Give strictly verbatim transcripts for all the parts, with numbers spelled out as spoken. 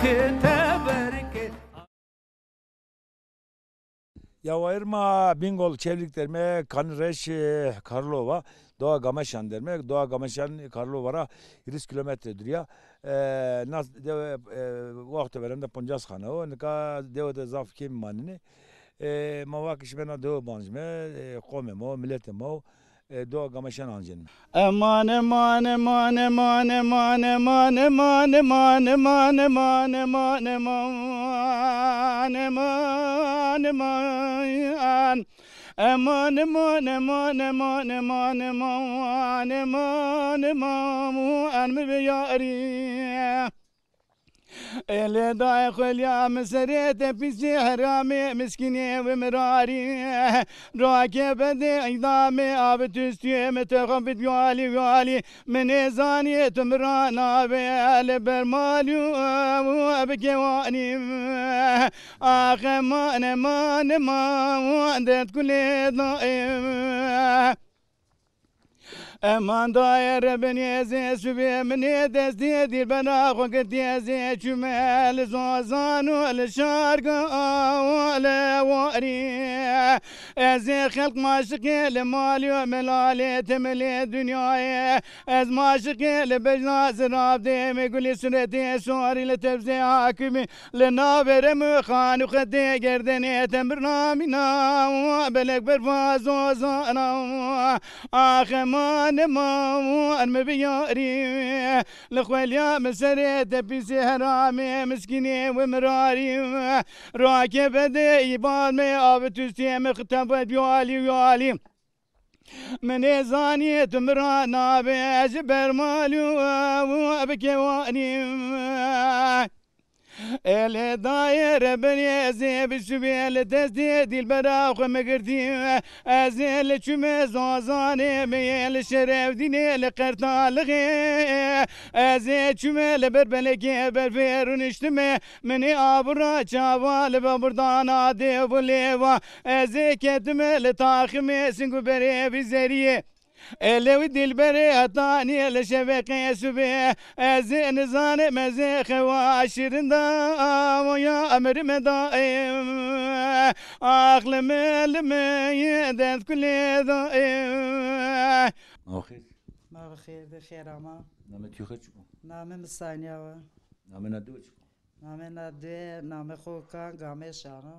Teberke. Ya wayir ma Bingol Çevlik derme, Kanî Reş, e, Karlova, Doğa Gameşan derme. Doğa Gameşan Karlova ra hîris kîlometre dûrî ya. E, nas dewe, e, wexto verên de poncas xane o. Nika dewe de zaf kêm manenê. E, ma va ke şime na dewe bancime, e, qomê ma, miletê ma. E, Doğa Gameşan ancên. Eman, eman, eman, eman, eman, eman, eman, eman, eman, eman, eman, eman, eman, eman. Eman, eman, eman, eman, eman, eman, eman, eman, eman, mi bi yarî. Ele dayê xwelya mi serê te pîsê heramê miskînê wi mirarî. Roke bedê îdamê abi tustiyê mi te xwe bid yalî yalî. Mi nêzanî tu mi ra nabê ele bermalî û bi kewanî. Axe mane mane ma derd kulê dayê. Eman dayê Rebinê zê subê minê destê dîlbera xwu girtê zê çume li zozan û li şarga û li warî. Ez ê xelq maşiqê li malî û melalê temelê dinyayê. Ez maşiqê li bejna zirabdê mi gulî suretê sorî li tebzê hakimî. Li navê rem û xan û xetê gerdenê te birnamîna, belek berfa zozana. Axe mane ma, mi bi yarî. Li xwelya mi serê te pîsê heramê, miskînê wi mirarî. Roke bedê îbad me, abi tustê mi xitebet yalî yalî. Mi nêzanî tu mi ra nabê, ez ji bermalî û bi kewanî. Elê dayê Rebinê ez ê bi şubê li destê dîlbera xwe mi girtî. Ez ê li çumê zozanê mi yê li şerefdînê li qertalixê. Ez ê çumê li ber belekê berfê rûniştime. Minê abura çava li beburdana dêv û lêva. Ez ê ketime li taximê sing û berê vîzeriyê. Elewî dilberê hetanî li şeveqê subê. Ez ê nizanim ez ê xewa şirin da avoya emrime daim. Axlime lime dest kulê daim. Ma xêr. Ma bi xêr, bi xêr ama. Namê tu xo çik o? Namê mi Sanya wa. Namê na dewe çik o? Namê na dewe, namê xo kan Gameşan o.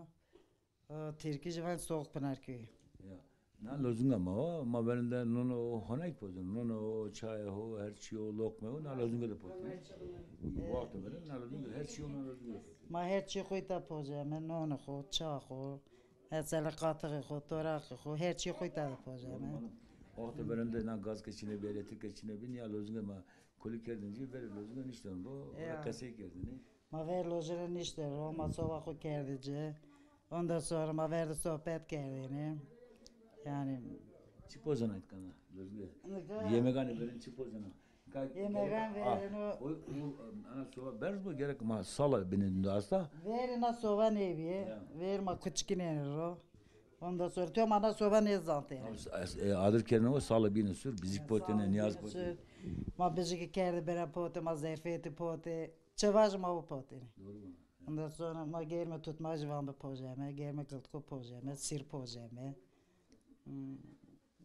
O, Tirkî jî vanê Soğukpınar köyü. Ya. Na lozunga ma o, ma verên de nono o honay pozin, nono o çayê ho, her çî o, loqme o, na lozunga de pozin. Wexto verên na lozunga de, her çî o na lozunga de. Ma her çî xo îta pozeme, nono xo, ça xo, mesela qatixê xo, toraqê xo, her çî xo îta de pozeme. Wexto verên de na gaz ke çine bi, elektrik ke çine bi, nîya lozunga ma Kulî kerdin ci, verê lozunga niştên ro, ora qesey kerdinî. Ma ver lozunga niştên ro, ma soba xo kerdî ci. Ondan sonra ma ver de sohbet kerdinî. Yani. Çi pozena îtkana lozunga? Yemeganê verên çi pozena? Yemegan verên o. O, o, ana soba berz bo, gerek ma sala binê dinde asta. Verê na soba nêbîye. Ver ma kuçkinên ro. Ondan sonra tu ma na soba nêzantêne. E, adir kerdin o sala bîne sur, bizîk potêne, nîyaz potêne. Ma bizîkî kerdî bira pote, ma zerfetî pote. Çi vajî ma o potêne. Ondan sonra ma germe tutmacî van bi pojeme, germe giltku pojeme, sîr pojeme. Hmm.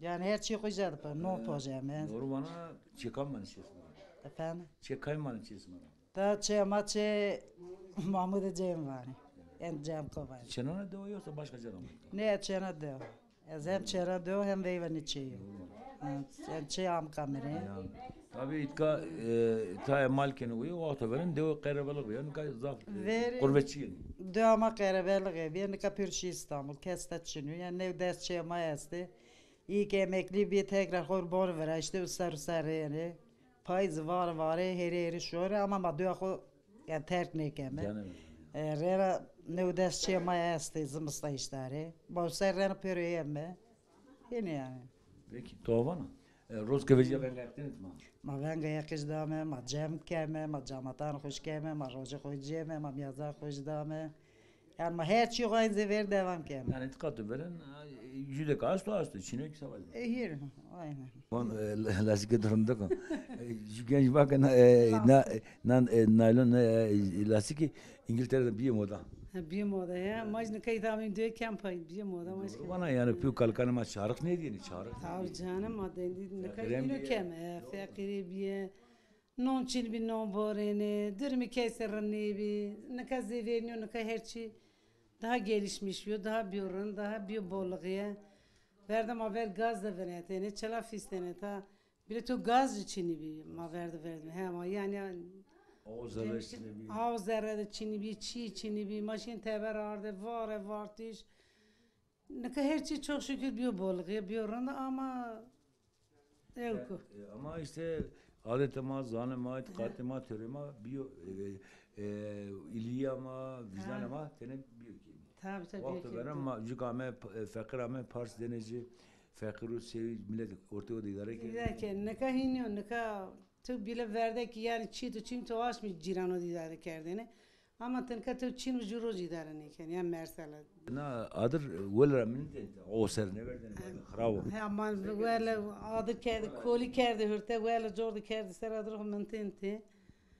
Yani her çî xo îca de po-, no pojeme. Doğru vana çekan manî çesme. Efendim? Çekay manî çesme. Ta çê ma çê Mahmudê Cem vanî. En Cem ko vanî. Çênana dewe yoksa başka ca ra mı? Ne, çêna dewe. Ez hem çêna dewe hem veyva nê çê yo. Ha, en çê Amkamî rê. Ya. Tabi îtka, e, tayê mal kenê uye, wexto verên dewe qerebelix bîye. Nika zaf, e, qurbetçî yenê. Dewa ma qerebelix bîye. Nika pêro şî Îstanbul. Kes ta çin o. Yani new des çê ma estê. Î ke emeklî bî tekrar xo rê bon viraştê û ser û ser rê yenê. Payîz vare vare, hêrê hêrê şorê ama ma dewa xo, yani, terk nêkeme. Canım. E, rêna new des çê ma estê zimistan îştarê. Ma ser rêna pêro yeme. Hênî yani. Peki, to vana? E, roz ke vejîya venga yeqînit ma? Ma venga yeqî ci dame, ma cem keme, ma camatan xo ci keme, ma rocê xo ci yeme, ma mîyazan xo ci dame. Yani ma her çî xo zê ver devam keme. Yani îtîqat veren, e, jû de ke asto asto, çîno kî savaş. E, hîr, aynen. Van, e, la-, lastikê de rindek o. E, jû genc va ke na, e, na, e, nan, e, naylon, e, e, lastikî Îngiltere de bîyê moda. Ha, bîyê moda ya. Ma jî nika îta amî duyê kem pay bîyê moda, ma jî. Vana yani pîyo kalikanê ma çarix nêdîyenî, çarix. Tabii canım, ma dendî nika îno kem, e, feqîrî bîye. Non çin bî, non borêne, durumê kesî rind nêbî. Nika zê vernîyo, nika her çî daha gelişmiş bîyo, daha bîyo rind, daha bîyo bolixîye. Verda ma ver gaz de vinetêne, çila fîstêne ta. Bîle to gaz jî çinî bî, ma verda verda. He, ma yani, aw zerre çinî bî. Aw zerre de çinî bî, çî çinî bî. Ma şîn teber arde, vare vartiş. Nika her çî çok şükür bîyo bolixîye, bîyo rind ama ewk o. E, e, ama işte adetê ma, zanê ma, îtîqatê ma, törê ma bîyo, e, e, îlîya ma, vîjdanê ma tenê bîyo kêmî. Tabii, tabii, bîyo kêmî. Wexto veren ma, cuk ame, e, feqîr ame, pars dêne ci, feqîr û sewî, milet ortê xo de îdare kerdêne. Îdare kerdêne. Nika hînî yo, nika tu bîle verde kî yani çî tu çîn tu aşmî cîrano de îdare kerdêne. Ama ti nika tew çîn û jû roj îdare nêkenî, ya mersele. Na adir wel ra min de, o ser nêverdêne, xirab o. He, aman wel adir kerdî, kolî kerdî hurte, wel cor de kerdî ser adir xo min tên tê.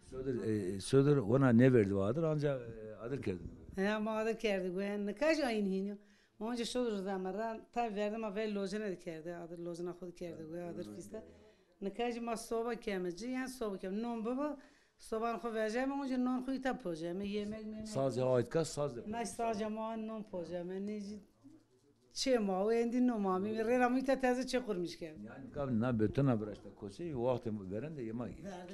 Sodir, e, sodir wena nêverdî adir, anca, e, adir kerdî. He, ama adir kerdî, we nika jî aynî hînî yo. Onca sodir zame ra, tabi verda ma ver lojene de kerdî, adir lojena xo de kerdî, we adir fîste. Nika jî ma soba keme ci, yani soba keme. Non bibo, sobanê xo vejeme, onca non xo îta pojeme, yemek, memek. Sazê awa îtka saz de. Na sazê ma non pojeme, ne jî çê ma o, endî non ma. Mi rê ra mi îta teze çê qurmîş keme. Yani ka na betona viraşta kosê, wextê verende yema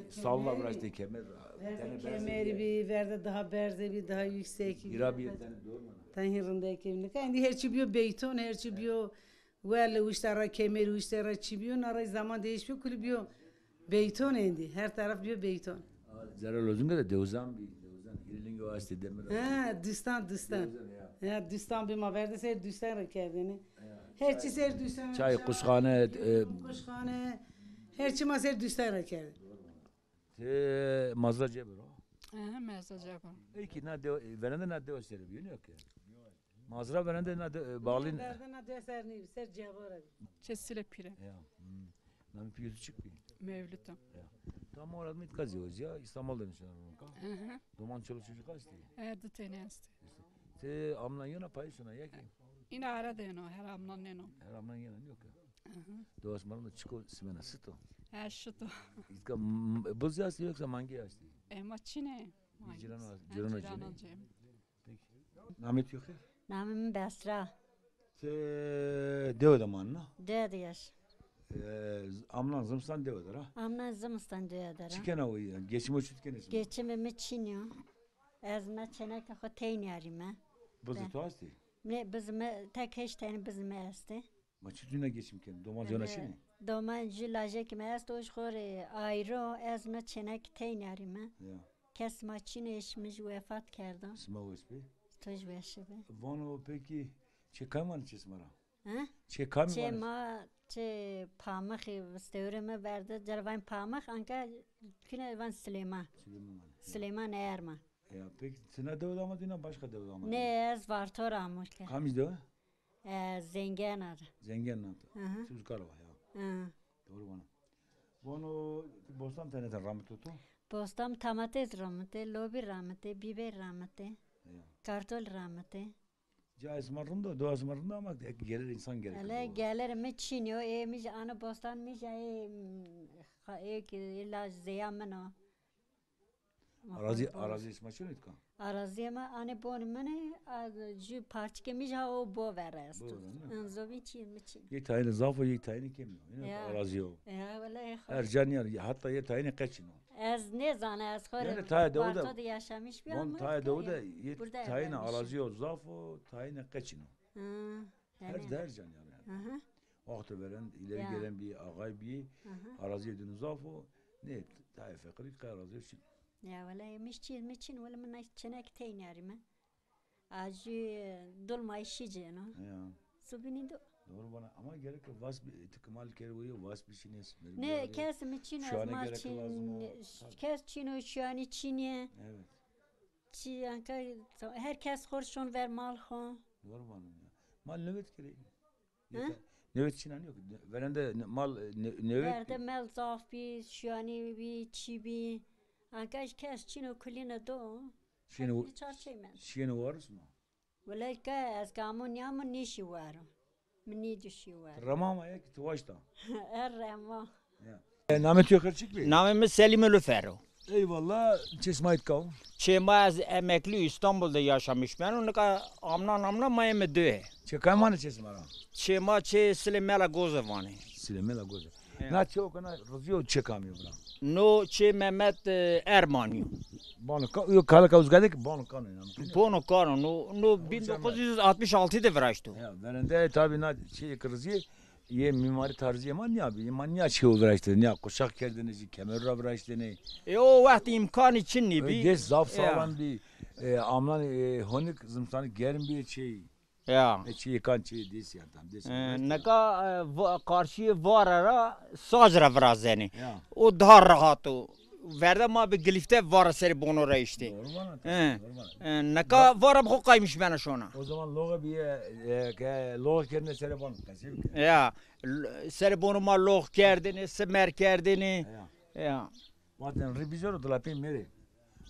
salla viraştê kemer. Verda kemerî bî, verda daha berzê bî, daha yüksekî bî. Gîra bî, tenê dormana. Tenê rindekî bî. Nika endî her çî bîyo beyton, her çî bîyo. Wele wişte ra, kemerî wişte ra, çî bîyo, na ra zaman değişmiş, kulî bîyo beyton endî. Her taraf bîyo beyton. Zerre lozunge de dewizan bî, dewizan. Hîrê lingê o estê demir. Ha, dustan, dustan. Dewizan, ya. Ya, dustan bî, ma verda ser dustan ra kerdêne. Ya, her çî ser dustan. Çay, quşxane, e, quşxane. Her çî ma ser dustan ra kerdêne. Ti mazra cebir o? Aha, mazra cebir. Ey kî na dew, verende na dew ser bîyo, nîyo ke? Mazra verende na de, e, bağlî. Verende na dew ser nîbî, ser cebara bî. Çesile pîre. Ya. Hmm. Namê pîyê to çik bî? Mevlüt o. Ya. Tam orada mı tka zewecîya, İstanbul de nişen ronka. Aha. Doman çoluk çocuk estî? Her di tenî estî. Ti amnan yena payî şuna ya kî? Îna ara de yeno, her amnan nêno. Her amnan yena, nîyo ke? Aha. Dewa şima rind o, çik o, simena, şit o? Ha, şit o. Îtka m-, buz estî yoksa mangî estî? E, ma çin ê. Cîran, cîran. Cîran. Peki. Namê to xêr? Namê mi Besra. Ti dewe de manena? Dewe de yaş. E, amnan zimistan dewe de ra? Amnan zimistan dewe de ra. Çi kena o ya? Geçimo çut kenê şima? Geçimê mi çin yo. Ez na çêneka xo teynî arîme. Bizê to estî? Nê, bizê mi, tek heşt tenî bizê mi estî. Ma çitur na geçim kenê? Doman zona çinê? Doman jû lajekî mi esto, o jî xo rê ayrî o, ez na çênek teynî arîme. Ya. Kes ma çin ê, eşî mi jî wefat kerdo. Sima weş bê. To jî weşî bê. Vano pekî çê kamî vanê çê sima ra? He? Çê kamî vanê? Çê ma, çê Pamixî, vistewrê mi verde, cara vanê Pamix, anka kîne vanê Silêman. Silêman vanê. Silêman Erman. Ya, peki, ti na dewe de ama dîna başka dewe de ama? Nê, ez Varto ra amo ke. Kamij dewe? E, Zengena ra. Zengena ra. Aha. Ti uzka ra wa ya. Aha. Doğru vana. Vano, ti bostan tenê ten ramitê to? Bostan mi tamatês ramitê, lobî ramitê, bîber ramitê, ya, kartol ramitê. Cayê sima rind o, dewa sima rind o ama gelir insan gerek. Hele gelir mi çin o, ê mi jî ano bostan mi jî ê, ê ki, ê laj zêya min o. Arazî, arazî sima çin o îtka? Arazîyê mi anê bonê min ê, a, jû parçikê mi jî ha o bo verre esto. Bo verre, ne? Inzovî çî mi çin. Yê tayîne zaf o, yê tayîne kêm o. Yine arazî o. Ya, wele, her ca nîya, hatta yê tayîne qe çin o. Ez nêzana, ez xo rê Varto de yaşamış bir ama. Tayê dewe de yê tayîne arazî o zaf o, tayîne qe çin o. Hı. Her, her can yani. Aha. Wexto veren, ileri gelen bir ağay bir, aha, arazîyê dînû zaf o. Nê, tayê feqîrî qe arazî çin. Ya wele, mi çî, mi çin, wele mi nay çênek teynî arîme. A jû dulmayî şî cêno. Ya. Subînî do. Doğru vana. Ama gerek vas bi, ti kimal kerî weye vas bişînê. Nê, kes mi çin o, ez ma çin, kes çin o, şuyanî çin ê. Evet. Çi, anka, her kes xo şon ver mal xo. Doğru vano ya. Mal nöbet kerê. Hı? Nöbet çinan yok. Verende ne- mal e, ne- nöbet. Verde mel zaf bî, şuyanî bî, çî bî. Anka kes çino kulîne do. Şiyene Çar çey men. Şiyene waris ma. Wele ke ez gamo nîyamo nîşî waro. Mi nîdî şî waro. Rema ma ya ki tu waşta. Er rema. Ya. E, namê tu xerçik bî? Namê mi Selîm Ulufer o. Eyvallah. Çê sima îtka o? Çê ma ez emeklî Îstanbul de yaşamış beno. Nika amnan amnan ma yeme döye. Çê kay manê çê sima ra? Çê ma çê Silê Mela Goze vanê. Silê Mela Goze. Ya. Na çê o kana Rıziyo çê kamî yo bira? No çê Mehmet e, Ermanî yo. Bano ka, yo kale ka uzgade ki bano kano inanmış. Bono kano no, no bin dokuz yüz altmış altı de viraşto. Ya, verende tabi na çê ki Rıziye yê mîmarî tarzî ma nîya bî. Ma nîya çê o viraştene, nîya qoçaq kerdene jî, kemer ra viraştene. E, o wext îmkanî çin nîbî. Des zaf sağlam bî. E, amnan e, honik zimstanî germ bî çê. Ya. E, çê kan çê des ya tam, des. E, nika e, va- karşîyê vare ra sac ra virazenê. Ya. O daha rahat o. Verde ma bi gilîfte vara serê bono ra îştê. Doğru vana, He. Doğru vana. E, nika vara bi xo qaymiş bena şona. O zaman loğe bîye, e, ke loğe kerine serê bono, qesey bike. Ya, l- serê bono ma loğ kerdêne, simer kerdêne. Ya. Ya. Vaten rî bîzero dilapê mêrê.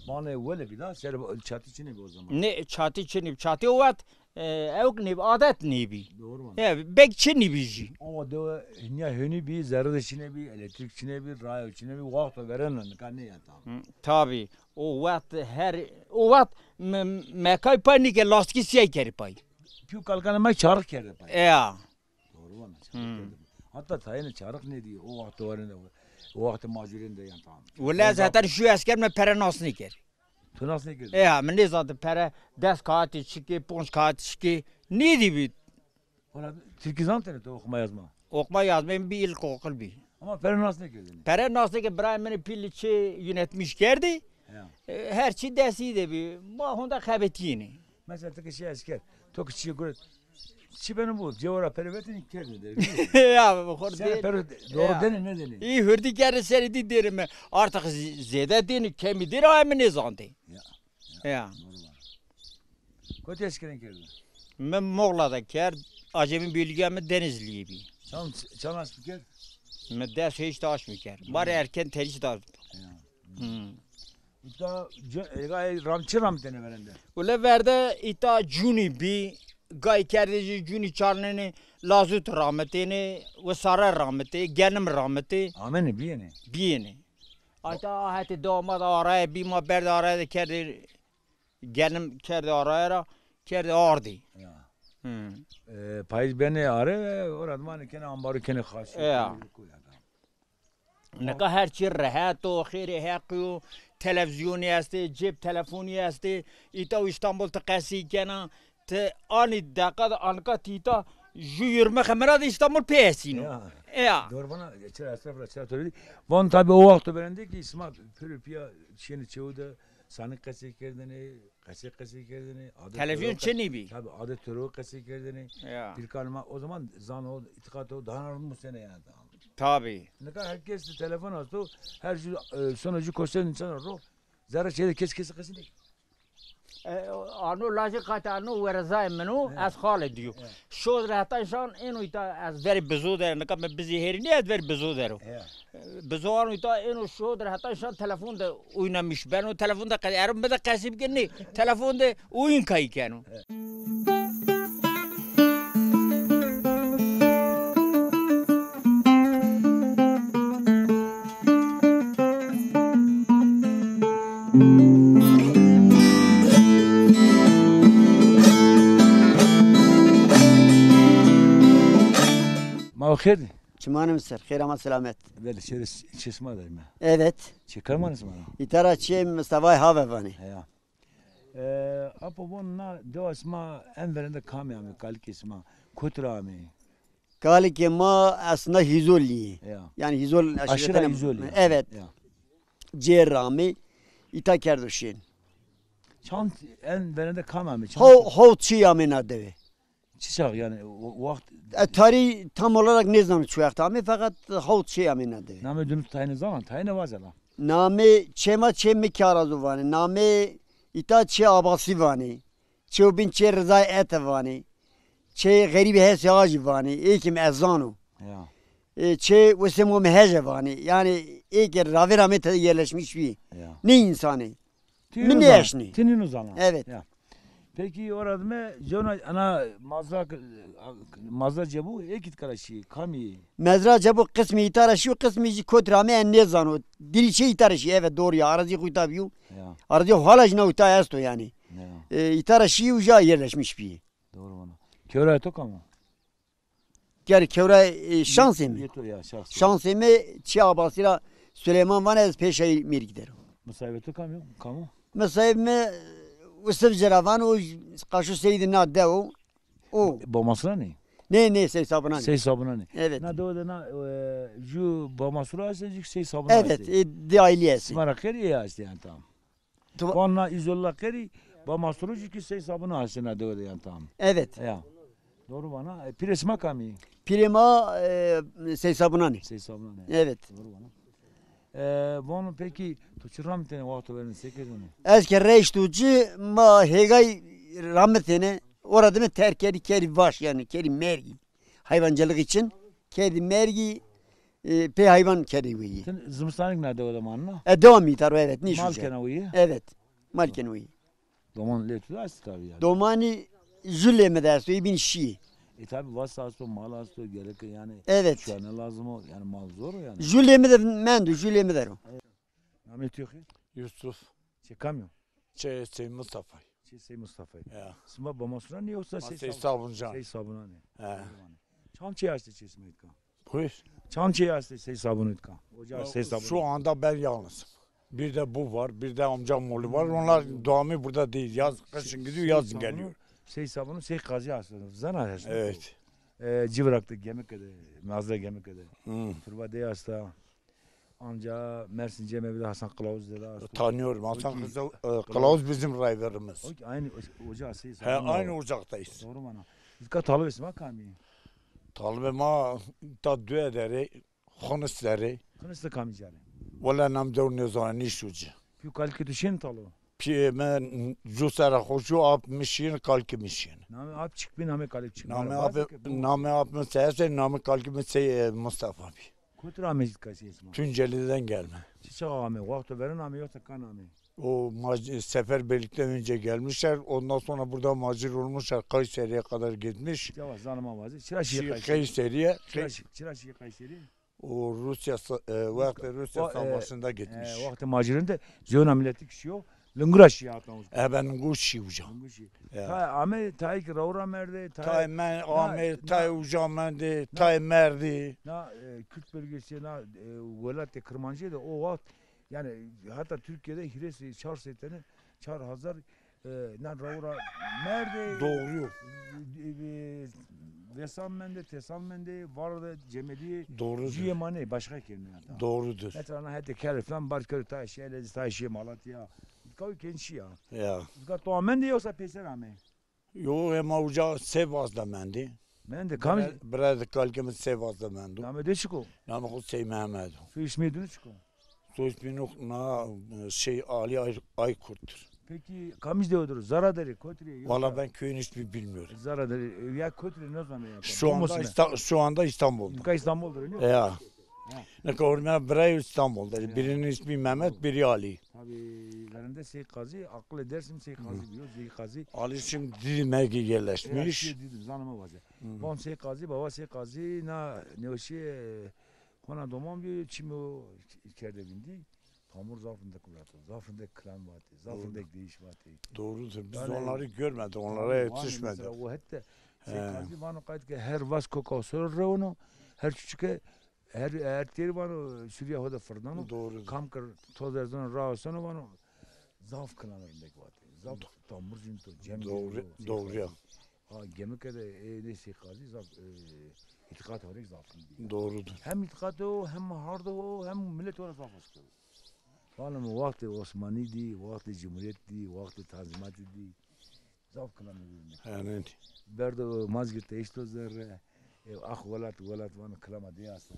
Bane wele bî da, serê çatî çinê bî o zaman. Ne çatî çinê bî, çatî o wext e, ewk nêbî, adet nêbî. Doğru vana. Ya, bek çinî bî jî. Awa dewe nîya hönî bî, zerre de çinê bî, elektrik çinê bî, rayo çinê bî, wexto verena nika nê ya tam. Hı, tabi. O wext her, o wext me- mekay pay nîke, lastîkî siyay kerî pay. Pîyo kalkanê me çarix kerde pay. Ya. Doğru vana, çarix kerde pay. Hatta tayêne çarix nêdî, o wexto verên de, o wextê macurên de yan tam. Wele ez heta şu esker me pere nas nêker. Tu nas nêkerdî? Ya, mi nêzanti pere des kağıtî çikê, ponc kağıtî çikê. Nêdî bî. Hona Tirkî zantêne tu oxuma yazma? Oxuma yazma mi bî ilkokul bî. Ama pere nas nêkerdêne? Pere nas nêke, birayê min ê pîlî çê yönetmiş kerdî. Ya. E, her çî destî de bî. Ma honda xebetîyêne. Mesela ti ke şî esker, to ke çîyê guret, çi beno bo, cewara pere vetêne kerdêne der. Ya, xor Sen de- pere doğru Ya. Dêne, nêdêne? Î hurdî kerdêne serê dî dêrê mi. Artık z- zêde dêne, kemî dêne, ay mi nêzandê. Ya. Ya. Doğru vana. Kotî eskerên kerdêne? Mi Moğla de kerd, acemi bölge mi Denizlîye bî. Çan, çan aşmî kerd? Mi des heşt aşmî kerd. Ma rê erken terîş da. Ya. Hmm. Îta c- e, gay ram çi ramitêne verende? Ule verde îta cûnî bî, gay kerdê jî cûnî çarnêne, lazut ramitêne, wisare ramitê, genim ramitê. Amenê bîyêne? Bîyêne. Ayta hetê dewa ma de araye bî, ma berdê araye de kerdê genim kerdê araye ra, kerdê ardê. Ya. Hı. E, payîz benê are, ora dimanê kenê ambarû kenê xaşî. Ya. Kenê koya da. Nika her çî rehet o, xêrê Heqî yo, televîzyonî estê, cêb telefonî estê, îta û Îstanbul ti qesî kena, ti anî deqa de anka ti îta ju yirmi xemera de Îstanbul pê estîno. Ya. Ya. Doğru vana, çira estağfurullah, çira to bî. Van tabi o wexto verende ki sima pêro pîya şîyêne çewu de sanik qesey kerdêne, qesey qesey kerdêne. Adê Televîzyon toro çinî bî. Tabi adê toro qesey kerdêne. Ya. Pîrkan ma o zaman zano, îtîqat o daha rind musêne yanî. Tabi. Nika her kes de telefon esto, her jü e, sono jü koşten insan ro. Zerre çê de kes kes qesey nêkeno. E, ano lajê qate ano werezayê min o, He. Ez xalê dîyo. He. Şod re heta şan êno îta ez verê bizo der, nika mi bizê herî nê ez verê bizo der o. He. E, bizo ano îta êno şod re heta şan telefon de oynamış beno, telefon de qe- ero mi de qesî bike nê, telefon de oyun kayî keno. Ma xêr dî? Çimanê mi ser, xêr ama selamet. Belê, şêrê çê sima de me. Evet. Çê kay manê sima ra? Îta ra çê Mustafayê Have vanê. Heya. E, apo von na dewa sima en verende kamî amê, kalikê sima? Kotî ra amê? Kalikê ma aslında Hîzolî yê. Ya. Yanî Hîzol Aşîra aşîretene Hîzolî. Evet. Ya. Cêr ra amê, îta kerdo şên. Çand en verende kam amê? Çand How, how çî amê na dewe. Çi çax yanî o, o wext? E, tarîh tam olarak nêzano çi wext amê, feqet how çî amê na dewe. Namê dunu tayne zaman, tayne vaze la. Namê çê ma çê Mikî Arazo vanê. Namê Îta Çê Abasî vanê. Çê Bin Çê Rizay Ete vanê. Çê Xerîbî Hesê Hacî vanê. Ê kî mi ez zano. Ya. E, Çê Wesê Momê Heje vanê. Yanî ê kî ravê ramê tede yerleşmiş bî. Ya. Nê însanê. Ti nîno zana. Mi nêeşnî. Ti nîno zana. Evet. Ya. Peki, ora dime, zona ana mazra, mazra cebu, ê kî ti kara şî, kamî? Mezra cebu qismî îta ra şîyo, qismî jî kotî ra amê en nêzano. Dirî çê îta ra şî, evet, doğru ya. Arazî xo îta bîyo. Ya. Arazî hala jîna îta esto yanî. Ya. E, îta ra şî uca yerleşmiş bî. Doğru vana. Kewra to kam o? Yanî kewra, e, şansê mi. Yê to ya, şansê. Şansê mi Çê Abasî ra Süleyman vana, ez pêşayî mêrgî der o. Misayibê to kam o? Kam o? Misayib mi Usif Cira vano, o qaşo Seydî na dew o. O. Bamasura nê? Nê, nê, Sey Sabunanê. Sey Sabunanê. Evet. Na dewe de na, e, ju Bamasura estê, ju Sey Sabuna estê. Evet, e, di aîlî estê. Sima ra xêr ê estê yanî tam. Tu- Van na îzolla qerî, Bamasura jî kî Sey Sabuna estê na dewe de yanî tam. Evet. Ya. Doğru vana. E, pîrê sima kamî? Pîrê ma, e, Sey Sabunanê. Sey Sabunanê. Evet. Doğru vana. E, vano peki, to çi ramitêne, wexto verêne, se kerdêne? Ez ke reşto ci, ma hêgay ramitêne, ora dime terk kerdî, kerdî vaş yanî, kerdî mergî. Hayvancılık için kerdî mergî, e, pê hayvan kerdî weyî. Ti zimistanêk na dewe de manena? E, dewa mi îta ro, evet, nêşuca. Mal kena weyî? Evet, mal kena weyî. Doman lê tu de estî tabî yanî. Domanî ju lê mi de esto, ê bîn şî. E, tabî vas esto, mal esto, gereke yanî. Evet. Şuane lazim o, yanî mal zor o yanî. Ju lê mi de mendo, ju lê mi de ro. Namê tu yo xêr? Yusuf. Çê kamî yo? Çê Sey Mustafayî. Çê Sey Mustafayî. Ya. Sima Bamasura nî yoksa Sey Sabunanê? Sey Sabunanê. He. Çand çê estê çê sima îtka? Buyur. Çand çê estê Sey Sabunê îtka? Ocağı Sey Sabunanê. Şu anda ben yalnızım. Bir de bu var, bir de amcamoğlu var. Onlar devamı burada değil. Yaz, kışın gidiyor, yazın geliyor. Sey Sabunu, Sey Kazî aslında. Zana aslında. Evet. E, Civrak de Gemike de, Nazlı Gemike de. Hı. Turba de hasta. Anca Mersin Cemevi de Hasan Kılavuz de. Tanıyorum. Hasan Kılavuz bizim rayverimiz. Aynı ocak, Sey Sabunu. He, aynı ocaktayız. Doğru mana. Îtka talibê sima kamî? Talibê ma ta duye derê. Xinis derê. Xinis de kamî ca rê? Wele nam dew nêzana, nîşo ci. Pî û kalikê tu şîyêne talo? Pîyê mi cu sera xo şîyo, ap mi şîyêne, kalikê mi şîyêne. Namê ap çik bî, namê kalik çik bî? Namê ap, namê ap mi Seyesê, namê kalikê mi Sey, e, Mustafa bî. Kotî ra amê îtka Sey Sima? Tunceli'den gelme. Çi çax amê? Wexto verên amê yoksa kan amê? O mac-, seferberlikten önce gelmişler. Ondan sonra burada macir olmuşlar. Kayseri'ye kadar gitmiş. Yavaş, zanima vazî. Çira şîyê Kayseri'ye? Çira şîyê Kayseri'ye? O Rusya sa-, e, wextê Rusya savaşında gitmiş. E, wextê macirîn de zewna miletî kî şîyo. Lingura şîyê hata uca. E, ben Lingur şî uca. Lingur şî. Ya. Tay amê, tay kî rawra merdê, tay. Tay men amê, tay uca mendê, tay merdî. Na, e, Kürt bölgesi, na, e, welatê Kirmancîye de o wext, yanî hata Türkiye'de hîrê sey, çar sey tene, çar hazar, e, na rawra merdê. Doğru. E, e, vesan mendê, tesan mendê, var de cemedî. Doğrudur. Cîyê ma nê, başka kelime ya. Doğrudur. Mesela na hetê Kelê falan, bar kerdî, tay şîyê Elezîz, tay şîyê Malatya. Kawî kenşî ya. Ya. Zika to amendê yoksa peyser amê? Yo, ema uca Sêvaz de mendî. Mendê kamî? Bira-, bira de kalikê mi Sêvaz de mendo. Namê de çik o? Namê xo Sey Mehmed o. Soy ismê dino çik o? Soy ismê no na, e, şey, Ali Ay-, Aykurt'tur. Peki kamî dewe der o? Zara der ê, kotî rê yoksa? Valla ben köyün ismini bilmiyorum. Zara der ê, ya kotî rê nêzanê ya. Şu anda İsta-, şu anda İstanbul'da. Nika İstanbul der ê, nîyo? Ya. Ha. Nika hurmê birayî İstanbul'da. Ya. Birinin ismi Mehmet, biri Ali. Tabii, verende Sey Kazî, aqilê Dersim Sey Kazî bîyo, Sey Kazî. Ali şimdi Didim'e yerleşmiş. Yerleşmiş Didim, zanime vaze. Hı. Van Sey Kazî, baba Sey Kazî, na nêweşî, e, hona doman bîyo, çimê o kerde vindî. Tamur zaf rindek virato, zaf rindek kilam vatê, zaf rindek deyiş vatê. Doğrudur. Biz onları görmedik, onlara yetişmedik. Mesela o hette Sey Kazî vano qayt ke her vas koka sor rewno, her çuçike, her, her têrî vano Sûrîya ho de firdano. Doğrudur. Kam kir toz erzeno, ra oseno vano, zaf kilamê rindek vatê. Zaf tamur jin to, cem jin to. Doğru ya. Ha, Gemike de, e, nê Sey Kazî zaf, e, îtîqat harek zaf rindî. Doğrudur. Hem îtîqat o, hem hard o, hem milet o ra zaf hes kero. Vano mi wextê Osmanî dî, wextê Cumhuriyet dî, wextê Tanzîmatî dî. Zaf kilamê rindek. Yanî. Berdo Mazgirt'te eşto zerre. E, ax welat, welat vano kilama de asta.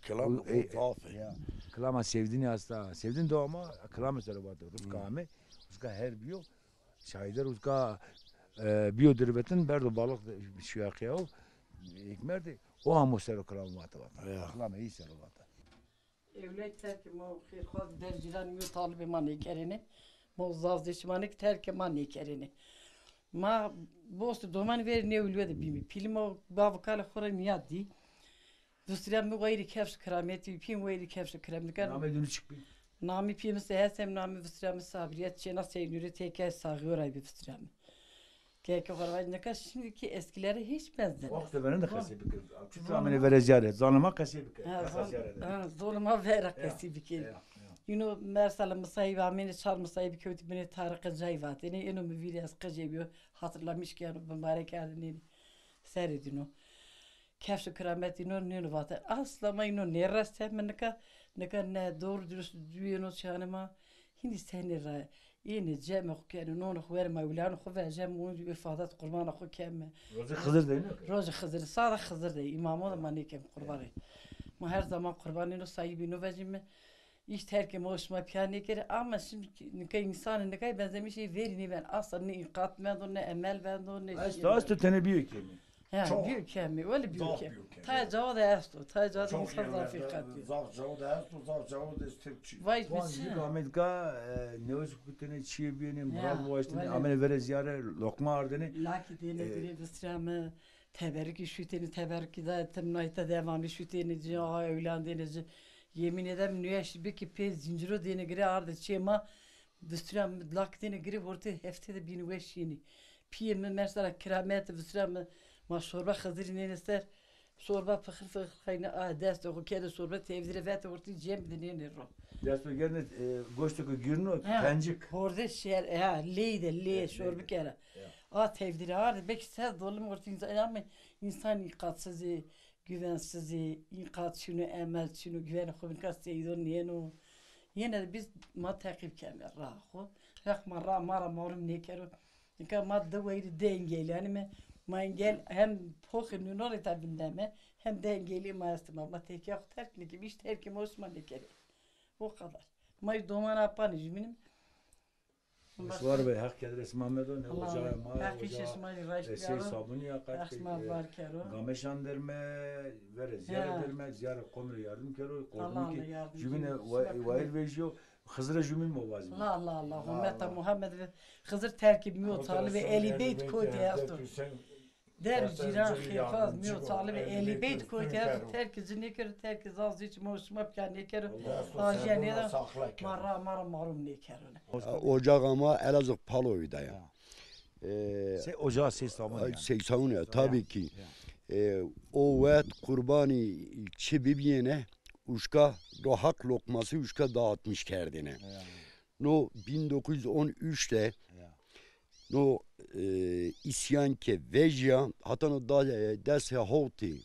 Kilama o, e, zaf e. Ya, kilama Sevdînî asta. Sevdîn de ama kilame sere vate. Ruska ame. Ruska her bîyo. Şaîder uka, e, biyo dirbetin, berdo balix de, şuya qîya o, êk merdî, o hamo sero kilamê vate vate. Ya. Kilamê î sero vate. Ewlay terkê ma û xêrxwaz der cîranê mi û talibê ma nêkerêne. Ma û zazê çimanê ki terkê ma nêkerêne. Ma bostu domanî verî nê ewlwe de bîmî. Pîlî ma û bav û kalê xo ra nîya dî. Vistirya mi wayîrê kefş û kirametî, pîyê mi wayîrê kefş û kirametî. Namê dûnî çik bî? Namê pîyê mi Sehet em, namê vistirya mi Sabrîye, çêna Seynûrê têkê Saxîyo ra bî vistirya mi. Keke xo ra vajî, nika şimdiki eskilere hiç benzemez. Wextê verên de qesey bikir. Çitur amêne verê zîyare, zanê ma qesey bikir. Ha, zan-, ha, zonê ma vera qesey bikir. Ya, ya. Îno mersela misayîb amêne, çar misayîb kewtî binê tariqê cayî vatêne. Êno mi vîrî ez qijê bîyo, hatırlamış keno, bimbarek kerdêne. Serê dîno. Kefş û kiramet îno nêno vate. Asla ma îno nêreste mi nika. Nika ne doğru dürüst duyêno çîyanê ma. Hînî senî ra. Ênê cemê xo kenê, nonê xo werê ma ewlanê xo vejeme, û îfadet qurbana xo keme. Rojê Xizir de nêke? Rojê Xizir, sade Xizir de, îmamo de ma nêkem qurbanê. Ma her zaman qurbanê no sayîbê no vejîme. Îş terkê ma û şima pîya nêkerê, ama şimdi nika însanê nikay benzemişê verî nêben. Asla ne înqat mendo, ne emel bendo, ne... Esto, esto, tenê bîyo kemî. Ha, bîyo kemî, wele bîyo kemî. Tayê cawo de esto, tayê cawo de însan zafî qetî. Zaf cawo de esto, zaf cawo de ez tepçî. Vay, Wan jî Ametka, e, newes kutene çîyê bîyêne, mural waştene, amêne verê zîyare, loqma ardêne. Lakî dêne, e, dêne vistirame, teberikî şutêne, teberikî de tim nayta devamî şutêne ci, a ewlan dêne ci. Yemin ederim, nüyeş bikî pê zinciro dêne girê arde çê ma, vistirame lakî dêne girê hortê hefte de bîne weş yînî. Pîyê mi mersela kiramet, vistirame ma şorba Xizirî nêne ser. Şorba pixir pixir xeynî a destê xo kerde şorba, tevdîre vete ortî cem de nêne ro. Desto gerdine, e, goştê ke girno, he, pencik. Horde şer, ha, ley de, ley, he, şorba kera. Ya. A tevdîre arde, belkî ser dolim ortî însan, ama însan înqatsizî, güvensizî, înqat çino, emel çino, güvenê xo nika seydo nêno. Yine de biz ma teqîb keme ra xo. Req ma ra, ma ra marum nêkero. Nika ma di wayîrî di engelî yanî me, ma engel hem poxê nûnorê ta vindeme, hem di engelî ma estê ma. Ma têkîya xo terk nêkî, îş terkê ma û şima nêkerê. O kadar. Ma îş doman apanê jumînîme. Wes war be, Heq kedrê sima medo, ne ocağê ma, Heq îşê sima jî raşt biyaro. Sey sabunî ya, Heq sima var kero. Gameşan derme, verê zîyare derme, zîyare qomî rê yardim kero, qomî ki jumîne wayîr vejîyo. Xizire jumîn mo vazî. La la la, hurmeta Muhammed ve Xizir terkî mi û talibê Elî Beyt kotî esto. Der cîran xêrxwaz mi û talibê Elî Beyt kotî esto. Terkî ci nêkero, terkî zazî çi mo şima pîya nêkero. Ajiya nêda, ma ra, ma ra marum nêkero. Ocağa ma Elazığ Palovî da ya. E, se-, ocağı seysaun ya. Seysaun ya, tabii ki. E, o wet qurbanî çi bibiyêne, uşka do haq lokması uşka dağıtmış kerdêne. No bin dokuz yüz on üç de no, e, îsyan ke vejîya, hata no da, e, des hewtî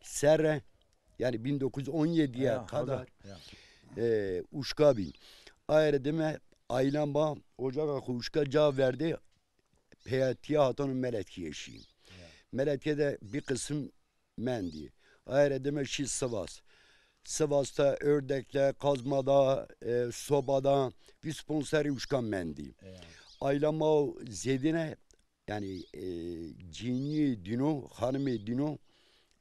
serre, yanî bin dokuz yüz on yedîye kadar, e, uşka bî. Aye ra dime aylan ba ocaxa xo uşka ca verdê, peyatîya hata no Meletîye şî. Meletîye de bir kısım mendî. Aye ra dime şî Sivas. Sivas de, Ördek de, Kazma da, e, Soba da, vîst ponc serrî uşka mendî. Ayla ma zêdîne, yanî, e, cînîyê dîno, xanimê dîno,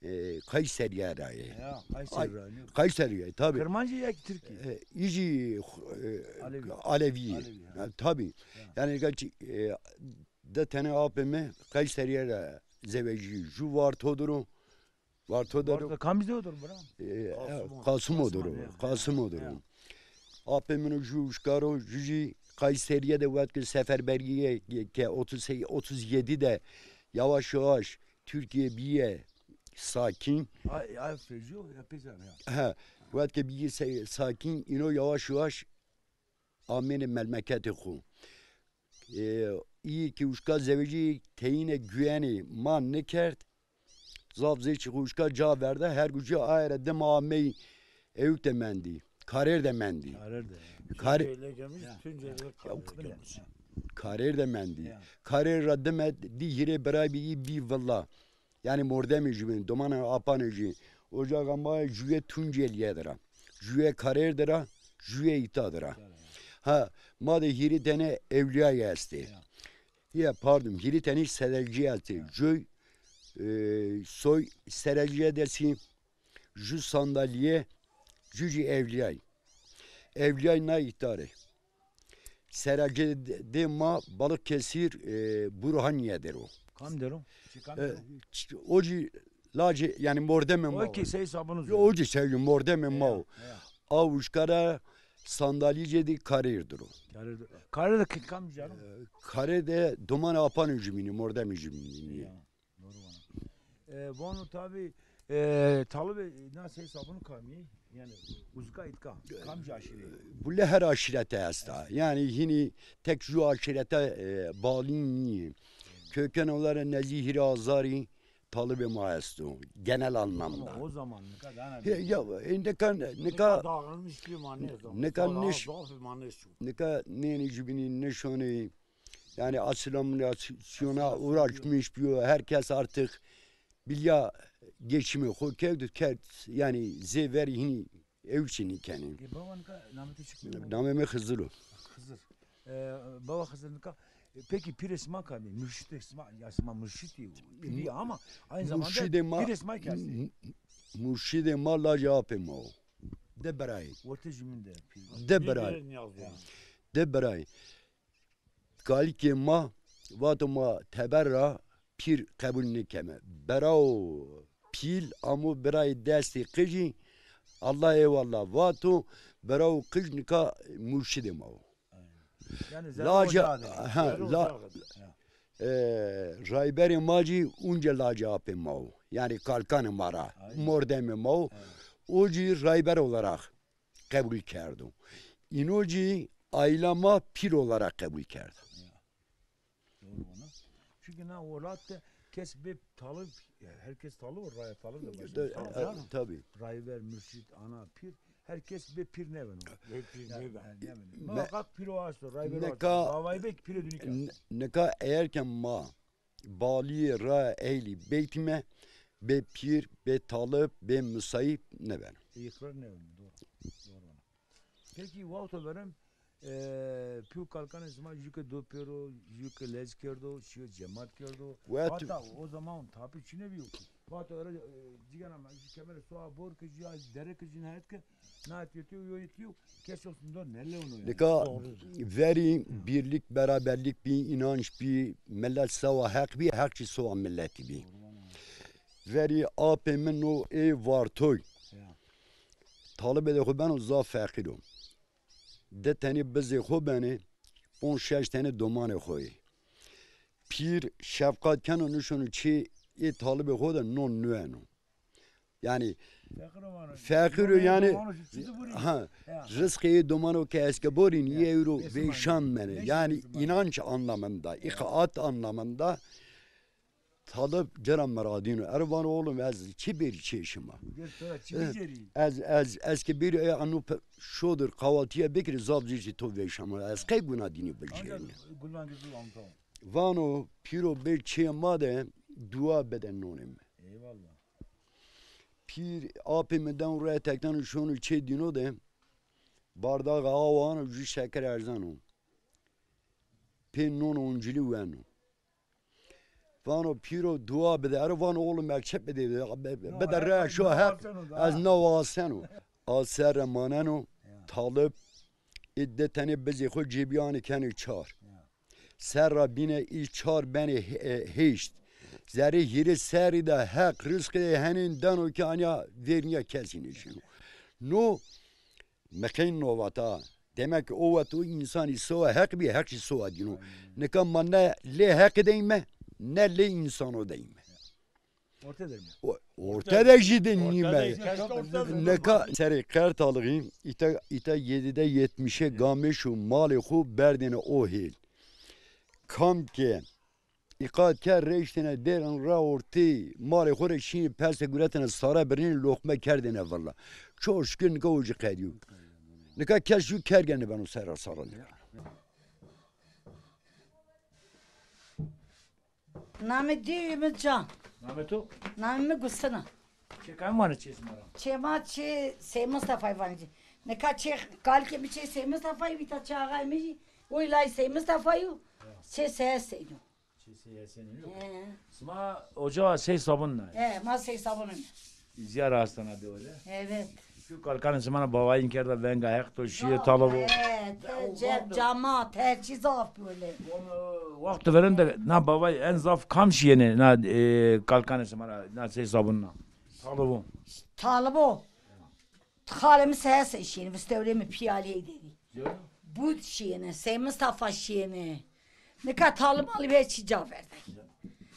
e, Kayserîye ra yê. Ya, Kayserîye ra yê. Kayserîye, tabii. Kirmancî ya ki Tirkî? E, îjî, e, Alevî. Alevî. Alevî, ha. Ha, tabii. Ya. Yanî, e, di tenê apê mi Kayserîye ra zewejî. Ju Varto dir o. Varto dir o. Varto kamî zewj dir o, bira? E, Kasimo. Kasimo dir o. Kasimo dir o. Apê min o ju uşka ro, ju jî Kayserîye de wet ke seferberîye ke otuz sekiz, otuz yedi de yavaş yavaş Türkiye bîye sakin. Ay, ay, fecîyo, ya pêcan ya. He, wet ke bîye se-, sakin, îno yavaş yavaş amêne melmeketê xo. E, îyê ke uşka zewejî teyîne güwenê ma nêkerd. Zaf zê çi xo uşka ca verda, her gucî aye ra dima amey ewk de mendî. Karêr de mendî. Karêr de. Kar-, Tunceli gelmiş, ya. Tunceli de Karêr gelmiş. Karêr de mendî. Ya. Karêr ra dime dî hîrê birayî bî, bî villa. Yanî mordemê jumîn, domanê apanê jumîn. Ocaxa ma jûye Tunceliye dir a. Jûye Karêr dir a, jûye îta dir a. Ha, ma de hîrê tenê ewlîyayî estê. Ya. Ya, pardon, hîrê tenî Sereciye estê. Coy, e, soy Sereciye de sî, ju sandalye, ju jî ewliyay. Ewliyay na îta rê. Sereciye de, de ma Balıkesir, e, Burhaniye der o. Kam der o? Çi kam der o? E, ç-, o jî lacê, yanî mordemê ma o. O ki sey sabunuz. Yo, o jî sey mordemê ma o. Ya, ya. A uşka ra sandalye cê de karêr der o. Karêr der. Karêr de ki kam jar o? E, karêr de domanê apanê jumînî, mordemê jumînî. Ya. Doğru vana. E, vano tabi, e, Talibê na sey sabunu kamî? Yanî uzka îtka, kamcî aşîre? Bu le her aşîrete esta. Yanî hînî tek ju aşîrete, e, balî nîyê. Köken olarak nezî hîrê azarî Talibê ma esto. Genel anlamda. Ama o zaman nika daha ne? He, ya, e, nika, nika, nika dağılmış bir manne zaman. Nika daha niş-, zaf bir manne şu. Nika nênî jubînî nişonî. Yanî asîmîlasyona uğraşmış bîyo. Herkes artık bilya geçimê xo kewt û kerd, yanî zê verî hînî ewşî nîkenê. E, baba nika namê to çik? Namê mi Xizir o. Xizir. E, baba Xizir nika, e, peki pîrê sima kamî? Murşîdê sima, ya sima murşîdî, pîrî ama aynı zamanda pîrê sima kerdî. Murşîdê ma lacê apê ma o. De birayê. Ortê jumîn de pîr. De birayê. De birayê. Kalikê ma vato ma teber ra pîr qebul nêkeme. Birawo pîl amo birayê destê qijî, Allah eyvallah vato, birawo qij nika murşidê ma o. Yanî zerrê ocağı de. Ha, zerrê ocağı de. E, rayberê ma jî unce lacê apê ma o. Yanî kalkanê ma ra, mordemê ma o. O jî rayber olarak qebul kerdo. Îno jî aîla ma pîr olarak qebul kerdo. Ya. Doğru vana. Çünkü na welat de kes bê Talib, ya herkes Talib o, raya Talib de başlıyor. Tabii. Rayber, murşid, ana, pîr, herkes bê pîr nêbeno. Bê pîr nêbeno. Muhakkak pîro asto, rayber asto. Davayê bê pîrê dûnî kerd. Nika eğer ke ma balîyê raya ehlî beytîme, bê pîr, bê talib, bê misayîb nêbeno. Îqrar nêbeno, doğru. Doğru vana. Peki, wexto verên, e, pî û kalkanê sima ju ke do pêro, ju ke lez kerdo, şîyo cemat kerdo. Hatta o zaman tapî çinê bîyo ki. Vato ere, e, cigana ma, ju kemere soa bor ke, ju dere ke, ju nayet ke, na yetiyo, yo yetiyo, kes olsun do ne lewno yani. Nika verî birlik, beraberlik bî, inanç bî, millet sewa heq bî, heq jî sewa milletî bî. Verî apê min o ê Vartoy. Ya. Talibê de xo beno zaf feqîr o. Di tenê bizê xo benê, ponc şeş tenê domanê xo yê. Pîr şefqat keno nişono çê ê talibê xo de non nueno. Yanî feqîr o yanî, ha, rizqê ê domano ke eske borîn, yê ewro veyşan mene. Yanî inanç anlamında, îqaat anlamında. Talib ci ra miradîno. Ero vano, oğlum, ez çi bêrî çê şima? Ez, ez, ez ke bêrî, e, anu pe-, şodir, kahvaltîye bikirî, zaf zî to veyşan mene. Ez qey guna dînî bicêrîne? Vano, pîro bê çê ma de dua bide nonê mi. Eyvallah. Pîr apê mi den raya tekten şono çê dîno de, bardaxa awa ano, ju şeker erzeno. Pê nono oncilî weno. Vano, pîro dua bide. Ero vano, oğlum, ez çi bidê? Bide raya şo heq, ez na waseno. A serre maneno, talib, ê di tenê bizê xo cêbî anê kenê çar. Serra bîne î çar benê he-, e, heşt. Zerrê hîrê serrî de heq rizqê henên deno ke anya vernîya kesî nêşino. No, mi qey no vata. Demek ki o wet o însanî sewa heq bî, heq jî sewa dîno. Nika ma ne lê heqî de yîme, ne lê însano de yîme. Orte de yîme. O, orte de jî de nîme. Nika serê Qertalixî îta, îta yedî de yetmişe gamêş û malê xo berdêne o hêl. Kam ke îqat kerd, rêştêne dêrin ra ortê malê xo rê şînê pese guretêne sare birnêne, loqme kerdêne villa. Çok şükür nika o jî qedîyo. Nika kes jû kerge nêbeno serra sare nêbeno. Namê dîyê mi Can. Namê to? Namê mi Gulsina. Çê kamî vanê çê sima ra? Çê ma çê Sey Mustafayî vanê. Nika çê kalikê mi çê Sey Mustafayî, vîta çê axayê mi jî, oy lay Sey Mustafayî yo, çê Sey Heseyî yo. Sey Hesenî yok. He. Sima ocağa Sey Sabun na. He, ma Sey Sabunun. Ziyar hastana de öyle. Evet. Şu kalkanı simana bavayın kerda venga heq to şiye talıbu. Evet, cem, camat, her çiz zaf böyle. Vakti veren de na bavay en zaf kam şiyene na e, kalkanı simana na Sey Sabununa. Talıbu. Talıbu. Xalê mi Seyesen şiyêne, vistewrê mi pîyaleyî de bî. Bud şiyêne, Sey Mistefa şiyêne. Nika talib malib her çî ca verdayî.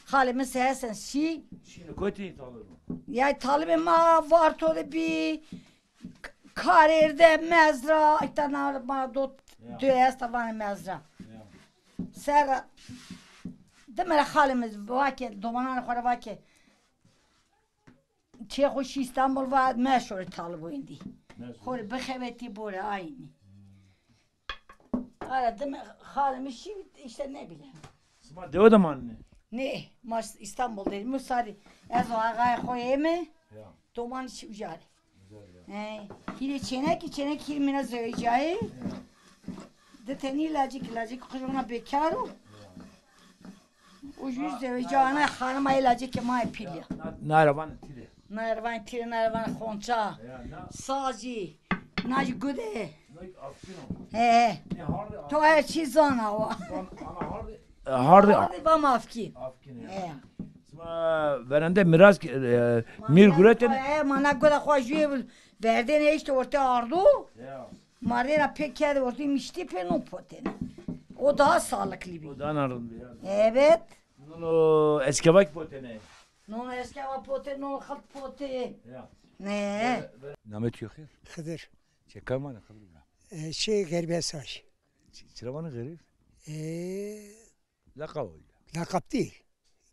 Xalê mi Seyesen şî. Şiyêne kotî talib? Ya talibê ma Varto de bî, k-, karêrde, mezra, îta na ma do, do esta vanê mezra. Serra, dime ra xalê mi vake, domananê xo ra vake, Çê xo şî Îstanbul va meşore talibo îndî. Xo rê bixebetî bore aynî. Ara dime xalê mi şî îşte ne bileyim. Sima dewe de manine? Ne, ma Îstanbul de. Mi sarî ez o ağayê xo yeme. Ya. Doman şî uca rê. Güzel ya. He, hîrê çênekî, çênekî hîrê mina zewecayê. Ya. Di tenî lacekî, lacekî xo jona bekar o. Ya. Ucuz zewecîya ana xanima ê lacekê ma yê pîl ya. Na, na, na revan tîre. Na revan tîre, na revan xonça. Ya, na. Sazî, na jî gude. Na afkîn o. He, he. Ne harde. To her çî zana wa. Zan, ana harde. E, harde. Harde va ma afkîn. Afkîn ya. He. Sima verende miras ki, e, mîr guretene. He, ma na guda xo jûye verdene işte ortaya ardo. Ya. Ma rê ra pê kerdê ortê miştî pê non potêne. O daha sağlıklı bî. O daha narindî ya. Evet. Nono eskevak potêne. Nono eskeva potê, nono xilt potê. Ya. Ne? Namê tu yo xêr? Xidir. Çê kam vanê Xidir bira? E, çê Xerîb Esaj. Çi-, çira vanê Xerîb? E, Laqab o ya. Laqab değil.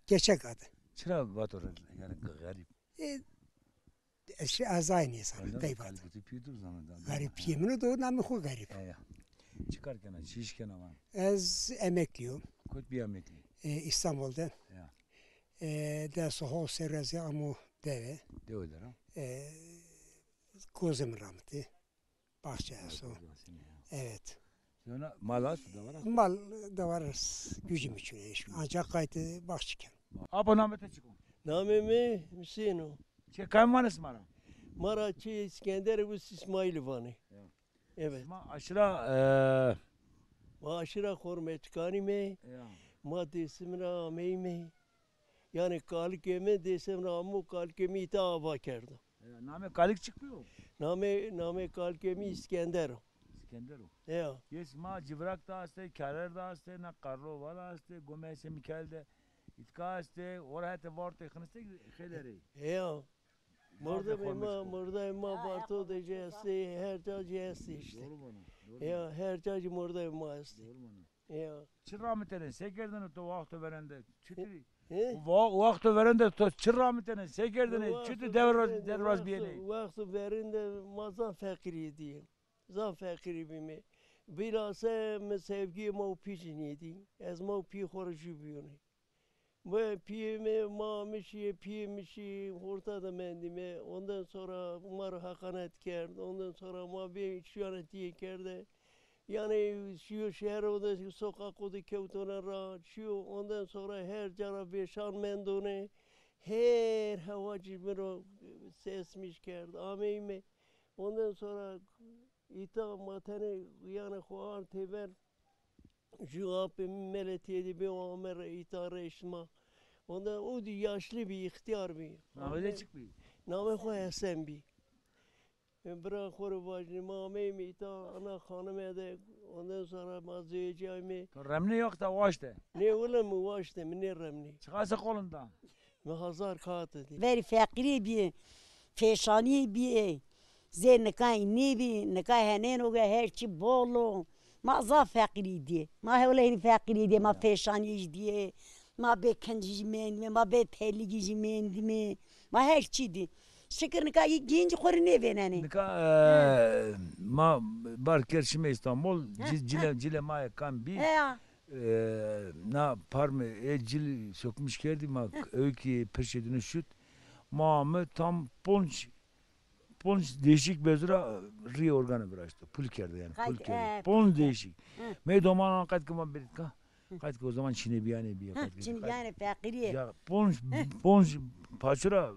Gerçek adı. Çira vato re-, yani Xerîb? E, Ez, ez aynı insan, Aynen, dayı Fatih. Kalbisi pî dur zaman da. Garip yemin o, namê xo garip. He, ya. Çi kar kena, çi iş kena lan? Ez emekliyim. Kot bî emeklî? E, İstanbul'da. Ya. E, de soho serrezi amo deve. Dewe de ra? E, gozim ramti. Bahçe esto. Evet. Sonra mal hast, da var? Mal da var, gücüm için iş. Ancak kaydı bahçe ken. Apo namê to çik o? Namê mi Hüseyin o. Çê kam vanê sima ra? Ma ra çê Îskender û Îsmaîl vanê. Ya. Evet. Sima aşira, e, Ma aşira Xormeçkanî me. Ya. Ma Dêsim ra ameyîme. Yanî kalikê mi Dêsim ra amo, kalikê mi îta ava kerdo. E, namê kalik çik bîyo? Namê, namê kalikê mi Îskender o. Îskender o. Ya. Yê sima Civrak de astê, Kerer de astê, na Karlova de astê, Gomê Hesê Mîkaîl de îtka astê, ora hetê Vartê xinistê xêlerê. Ya. Mordemê ma, mordemê ma Varto de jî estê, her ca jî estê işte. Doğru bana, doğru bana. Ya, her ca jî mordemê ma estê. Doğru bana. Ya. Çi ramitene, se kerdene to waxto verende? Çuti? He? Wa-, waxto verende to çi ramitene, se kerdene? Çuti devraz, devraz biyene? Waxto verende ma zaf feqîrî dîye. Zaf feqîrî bîme. Bilase mi sevgîyê ma û pî jî nêdî. Ez ma û pî xo ra jû bîyonê. Ve piyê mi, ma mi şîyê, piyê mi şî, orta de mendîme. Ondan sonra ma ra heqanet kerd. Ondan sonra ma bê şiyane tîyê kerde. Yanî şiyo şehro de, soqaqo de kewtone ra, şiyo ondan sonra her ca ra vêşan mendone. Her hewa ci mi ro sesmîş kerd. Ameyme. Ondan sonra îta ma tenê yanî xo ard têver. Ju apê mi meletîye de bê, o ame re îta reşt ma. Ondan o dî yaşlî bî, îxtîyar bî. Namê de çik bî? Namê xo Hesen bî. E, bira xo rê vajî, ma ameyîme îta ana xanime de, ondan sonra ma zewecîyayme. To remnê yoxta waşte? Nê wile mi waşte, mi nêremnê. Çiqase qolin da? Mi hazar kağıt dî. Verî feqîrî bî, fêşanî bî, zê nikayî nêbî, nika henêno ke her çî bol o. Ma zaf feqîrî dî. Ma hewle hîrî feqîrî dî, ma fêşanî jî dî. Ma bê kincî jî mendîme, ma bê telîgî jî mendîme. Ma her çî dî. Şikir nika yî gincî xo rê nêvênenê. Nika, e, ma bar kerd şime Îstanbul, ci-, cile, cile ma yê kam bî. He ya. E, na parme ê cil sökmüş kerdî, ma ewkî pirşê dîne şut. Ma ame tam ponc, ponc değişik bezura rî organı viraşto. Pul kerde yanî, pul kerde. Ponc değişik. Mey domanan qet ki ma biritka. Qayt ki o zaman çinê bîyanê bîye, Ha, qayt ki çinê bîyanê feqîrîye. Ya ponc, ponc paçura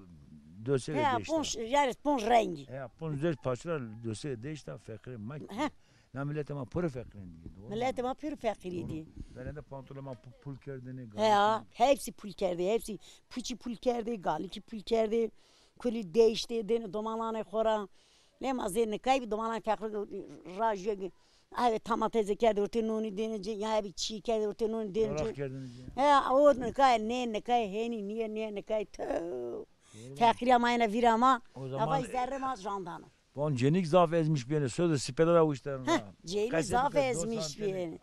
döse He, deşta. ponc, yani ponc rengî. Ya ponc döş paçura döse deşta feqîrê ma ki. He. Na miletê ma pir feqîrî dîye, doğru mu? Miletê ma pir feqîrî dîye. Verende pantolê ma pu-, pul kerdêne, He, galikî. hepsi pul kerdê, hepsi puçî pul kerdê, galikî pul kerdê, kulî deştê, dêne domananê xo ra. Lê ma zê nikay bî, domananê feqîrî ra jûye Eve tamateze kerdê ortê nonî dêne ci, ya eve çî kerdê ortê nonî dêne ci. Toraq kerdêne ci. He, o nikayê, nê nikayê hênî nîye, nê nikayê tew. Doğru. Feqîrîya ma yena vîra ma, O zaman nafaj zerrê ma jandano. Von cenîk zaf ezmiş bîyêne, sözde sipelera wiştene. Heh, ra. Cenîk zaf ezmiş bîyêne.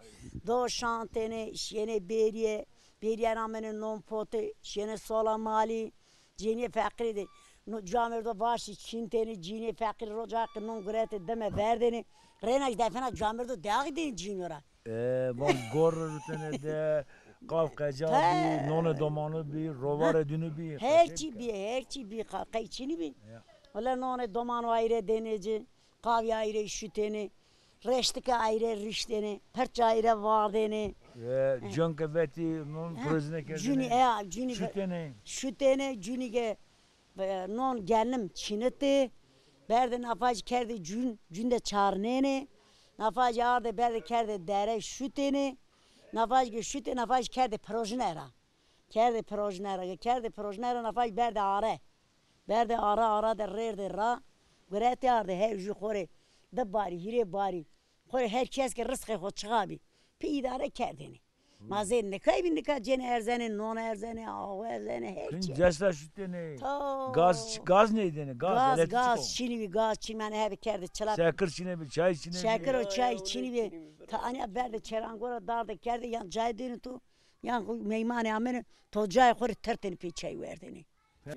Do şantêne, şîyêne bêrîye, bêrîye ra amêne non pote, şîyêne sola malî. Cînîyê feqîrî de no camêrdo vaşî çintêne, cînîyê feqîrî roca ki non gurete dime verdêne. Rêna jî defena camêrdo deaxî dêne cînîyo ra. E, van gor rutene de, qav qeca bî, nonê domanu bî, rovarê dinu bî. Her çî bî, her çî bî, qa-, qey çinî bî. Ya. Wele nonê domanu ayre dêne ci. Qavî ayre şutêne, reştike ayre riştêne, pirç ayre vardêne. E, cunke vetî non He, pirozine kerdêne. Cunî, e, cunî ve-, Şutêne. Şutêne, cunî ke, e, non genim çinitê, berdê nafaj kerdê cun, cun de çarnêne, nafaj ardê berdê kerdê dere şutêne, nafaj ke şutê, nafaj kerdê pirojine ra. Kerdê pirojine ra, kerdê pirojine ra nafaj berdê are. Berdê ara, ara de rêrdê ra, guretê ardê hew jû xo rê di barî, hîrê barî. Xo rê her kes ke rizqê xo çixa bî, pê îdare kerdêne. Ma zê nikay bî nika cênê erzenê, non erzenê, awe erzenê, her çî. Dest ra şutêne. To. Gaz, gaz nêdêne, gaz, Gaz, elektrîk gaz o. Çinî bî, gaz çinî, yanî hebe kerdê çila. Sekir çinê bî, çay çinê bî. Sekir û çay çinî bî. Ta anya berdê çerango ra dardê kerdê, yan cayê dêne to, yan xo meymanê amêne, to cayê xo rê tirtêne pê çay werdêne.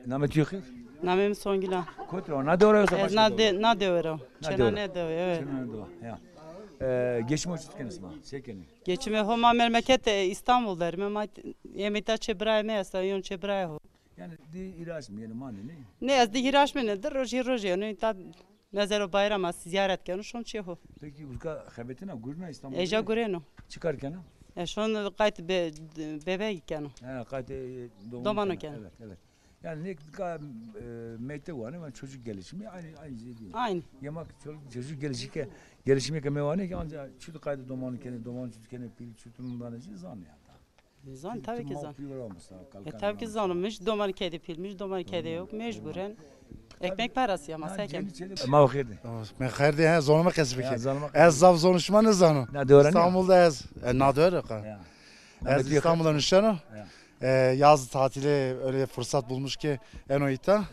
Namê tu yo xêr? Namê mi Songül a. Kotî ra? Na dewe ra yoksa başka dewe ra? Ez na de-, na dewe ra. Na dewe ra. Çêna ne dewe, evet. Çêna ne dewe, ya. E, geçim o çut kenê sima? Se kenê? Geçimê ho ma memleket, e, İstanbul der. Me ma, yemekta çê birayê mi esta, yon çê birayê ho. Yani di hîraşmî, yani manê ne? Ne, ez di hîraşmî ne, di rojî rojî, yani ta Mezero bayram a, ziyaret keno, şon çê ho. Peki, uska xebetîna, gurîna İstanbul? Eja gureno. Çi kar kena? E, şon qayt be-, bebek keno. He, qayt, e, domanu kena. Domanu kena. Evet, evet. Yani ne ka-, e, meyte var, ne var, çocuk gelişimi aynı, aynı şey değil. Aynı. Yemek, çocuk, çocuk gelişi ke, gelişimi ke mewane ki ancak çocuk qayt domanu kene, domanu çocuk kene, pil çocuk bundan şey zan ya. Zan, tabii ki zan. E, tabii ki zan. Mi jî domanî kedê pîl, mi jî domanî kedê yok, mecburen. Ekmek parası ya, ma se kem. Ma xêr dî. Mi xêr dî, he, zonê mi qesî bikî. Ez zaf zonê şima nêzano. Na dewe ra nîya? İstanbul de ez. E, na dewe ra qa. Ez İstanbul de nuşteno. E, yaz tatili öyle fırsat bulmuş ki eno îta.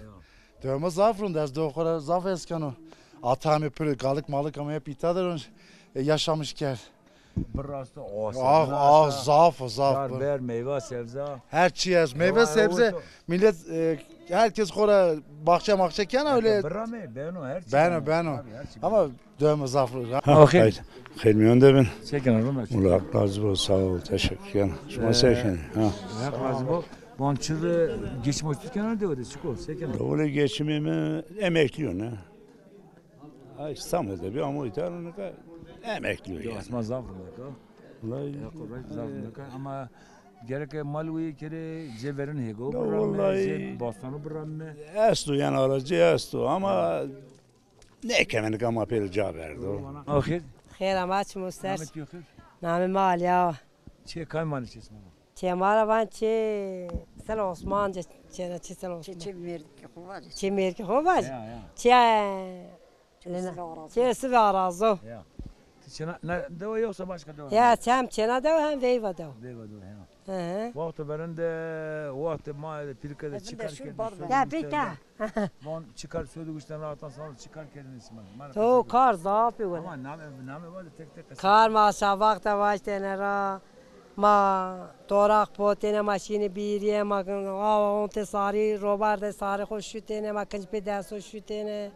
Dewe mi zaf rind, ez dewe xo ra zaf hes keno. Ata mi pir galik malik ama hep îta de rind, e, yaşamış kerd. Bi rasto o. Ah, ah, zaf o, zaf. Car, ber, meyve, sebze. Her çî ez. Meyve, sebze. Millet, e, herkes xora bahçe mahçe kena öyle. Birra mi? Beno, her çî. Beno, beno. Ama döme zaf. Ha, xeyr. Xeyr miyon de bin. Çekin oğlum. Allah razı olsun, sağ ol, teşekkür ederim. Şima se kenî? Ha. Allah razı olsun. Bon çiz geçim o çiz kenî de, öyle çiko, se kenî? Öyle geçimimi emekliyon ha. Ha, İstanbul'da bir ama İtalya'nın emekli ya. Asma zaf nika. Vallahi. Ya, kolay zaf nika. Ama gerek mal uye kere ceverin hego. Ya, vallahi. Bastonu bıramme. Esto yani aracı esto ama ne kemenik ama pêro ca verdo. Axir. Xêr ama çimo ser. Namê tu xêr? Namê ma Aliya. Çê kay manî çê sima? Çê ma ra van çê Sel Osman, çê, çê, çê Sel Osman. Çê, çê mêrdikê xo vac. Çê mêrdikê xo vac. Ya, ya. Çê, çê Sivê Arazo. Çê Sivê Arazo. Ya. Ti çêna, na dewe yoksa başka dewe? Ya, hem çêna dewe hem veyva dewe. Veyva dewe, ya. Hı hı. Wexto verinde, wextê ma pîlke de çi kar kerdin? Ya, pîlke. Von çi kar, sodî wişten ra hatan sima çi kar kerdin sima? To kar zaf bi wele. Ama name, name var da tek tek. Kar ma şafaq de vaştêne ra. Ma toraq potêne, ma şîne bîrîye, ma awa ontê sarî, robar de sarî xo şutêne, ma kinc pê desto şutêne.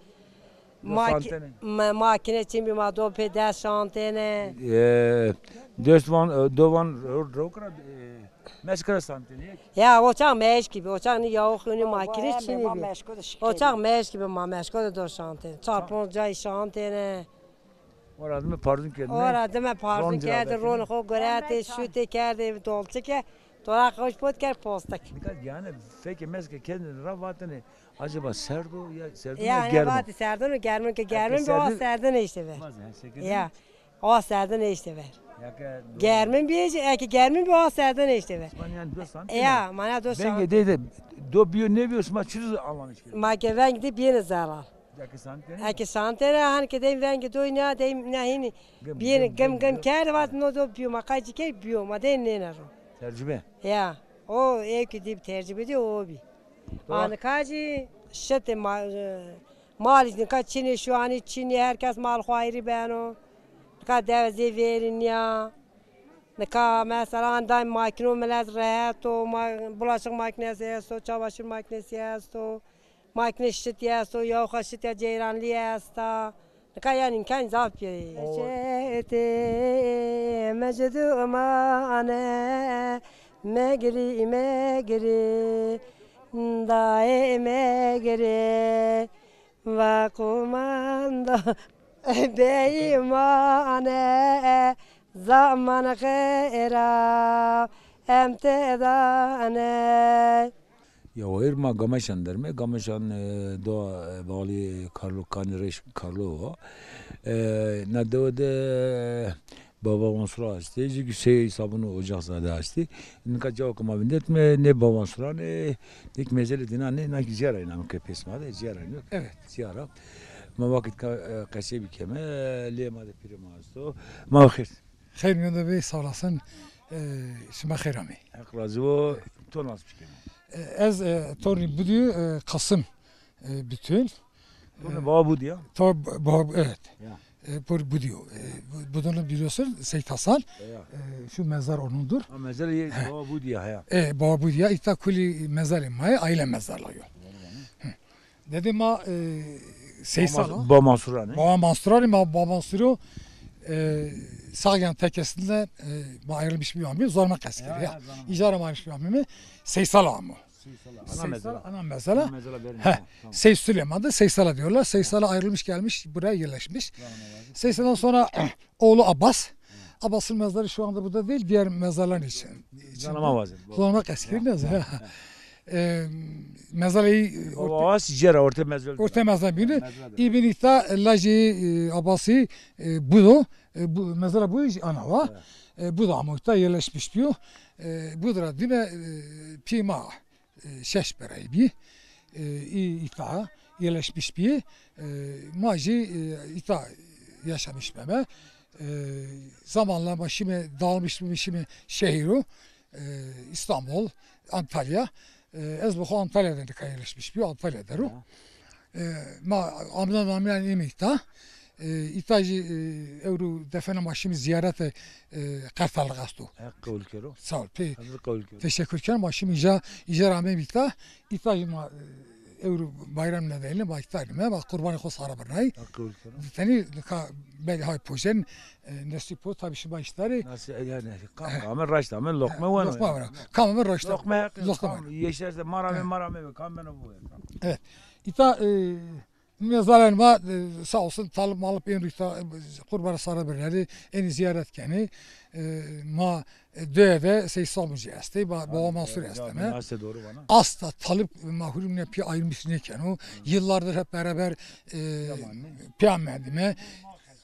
Maki-, ma-, makine çin bî, ma do pê dest şantêne. E, dest van, e, do van ro-, rok ra, e, Meşk ra santêne yek? Ya, o çax meşkî bi, o çax ni yaw xunî makîne çinî bi. O çax meşkî bi, ma meşko de do şantêne. Çar ponc cay şantêne. Ora dime pardun kerdime. Ora dime pardun kerdime, ronî xo guretê, şutê kerdê dolçike, toraq xo pot kerd postik. Nika yani fekê mezge kendin ra vatene, acaba serdo ya serdin ya germin? Yani vatê serdin û germin ke germin bi, o serdin işte ver. Ya. O serdin işte ver. Germin bi, eke germin bi, o serdin işte ver. Sima yani do santene. Ya, mana do santene. Vengê de do biyo nêbiyo, sima çi anlamış kerdin? Ma ke veng de biyene zelal. Eke santene? Eke santene, han ke deyim vengê do ne, deyim ne hini. Biyene gim gim kerde, vat no do biyo, ma qaycî kerd biyo, ma de nêne ro. Tercüme? Ya. O ew ki dib tercüme di, o bi. Anka jî şitê ma-, e, malî nika çinê şu anî çinê, her kes mal xo ayrî beno. Nika dewe zê verî nîya. Nika mesela anday makîno milet rehet o, ma-, bulaşık makinesi esto, çamaşır makinesi esto, makine şitî esto, yawxa şitîya ceyranlî esta. Nika yanî îmkan zaf pîyê. Şitê mecid û mane, megirî megirî, dayê megirî, va qumanda beyî mane, zaman xêra em tedane. Ya wayir ma Gameşan derme. Gameşan, e, do, e, bali Karlo, Kanî Reş Karlo wa. E, na dewe de Baba Mansura estê, jî ki sey sabun ocak zade estê. Nika cawa ke ma vindetme, ne Baba Mansura ne, ne ki mezelê dina ne, na ki ziyara ina ke pês ma de, ziyara ino. Evet. Ziyara. Ma vakit ka, e, qesey bikeme, lê ma de pîrê ma esto. Ma xêr. Xeyr mîyan de bê, sağ olasın. E, şima xeyr amê. Heq razî bo. To nas bikeme? E, ez, e, tornî Budî, e, Kasım, e, Bütün. Tornî Baba Budî ya? Tor Baba, evet. Ya. E, por Budî yo. E, bu-, Budun'u biliyorsun, Seyit Hasan. Ya. E, şu mezar onundur. Ha, mezar ye, Baba Budî ya, ya. E, Baba Budî ya, îta kulî mezarê ma yê, aile mezarlığı yo. Hı. Dedê ma, e, Seysal a. Baba Mansura ne? Baba Mansura ne, ma Baba Mansuro, e, sağ yan tekesinde, e, ma ayrılmış bir amir, Zorma Keskeri. Ya, ya, Zorma. İcara ayrılmış bir amir mi? Seysal a mı? Seysal a. Ana mezela. Ana mezela. Ana mezela benim. He. Tamam, tamam. Seyf Süleyman da Seysal'a diyorlar. Seysal'a ayrılmış gelmiş, buraya yerleşmiş. Zorma lazım. Seysal'dan sonra oğlu Abbas. Abbas'ın mezarı şu anda burada değil, diğer mezarların için. Zorma lazım. Zorma Keskeri ne? He, he. E, mezarayı, e, orta, o ağaç cera orta mezar. Orta mezar biri. Mezar. İbn İta, e, lajê, e, Abbasî, e, Budo, e, bu mezara bu ana wa. Evet. E, Budo ama orta yerleşmiş diyor. E, Budra dime, e, pî ma, e, şeş beray bi. E, İ-, İta yerleşmiş bi. E, ma jî, e, İta yaşamış beme. E, zamanla ma şime dağılmış, şime şehir o. E, İstanbul, Antalya. E, ez bi xo Antalya'da nika yerleşmiş bi, Antalya deru. Ya. E, ma amdan amyan ême îta. E, îta jî, e, ewro defena ma şîme zîyarete, e, Qertalix esto. Heq qebul kero. Sağ ol. Pê, Heq qebul kero. Teşekkür kero. Ma şîme îca, îca ra ameyme îta. Îta jî ma, e, ewro bayram nedeniyle ma îta ame, ma qurbanê xo sare birnayî. Heq qebul kero. Tenî nika belî hay pojen, e, nesîb o, tabii şima îştarî. Nasıl yani, kam, kam ame raşt ame, loqme weno. Loqme weno. Kam ame raşt ame. Loqme, loqme kam weno. Yeşerse mara me, mara me, kam beno bu. Evet. Îta, e, mezarên ma, e, sağ olsun, talip malip êno îta, e, qurbanê sare birnenî, ênî ziyaret kenî. E, ma, e, döye de Seyîd Samucî estê, ba-, Baba Mansur esteme. Asta talip ma hurîm ne pîya ayrılmış nêkeno. Yıllardır hep beraber, e, pîya mendîme.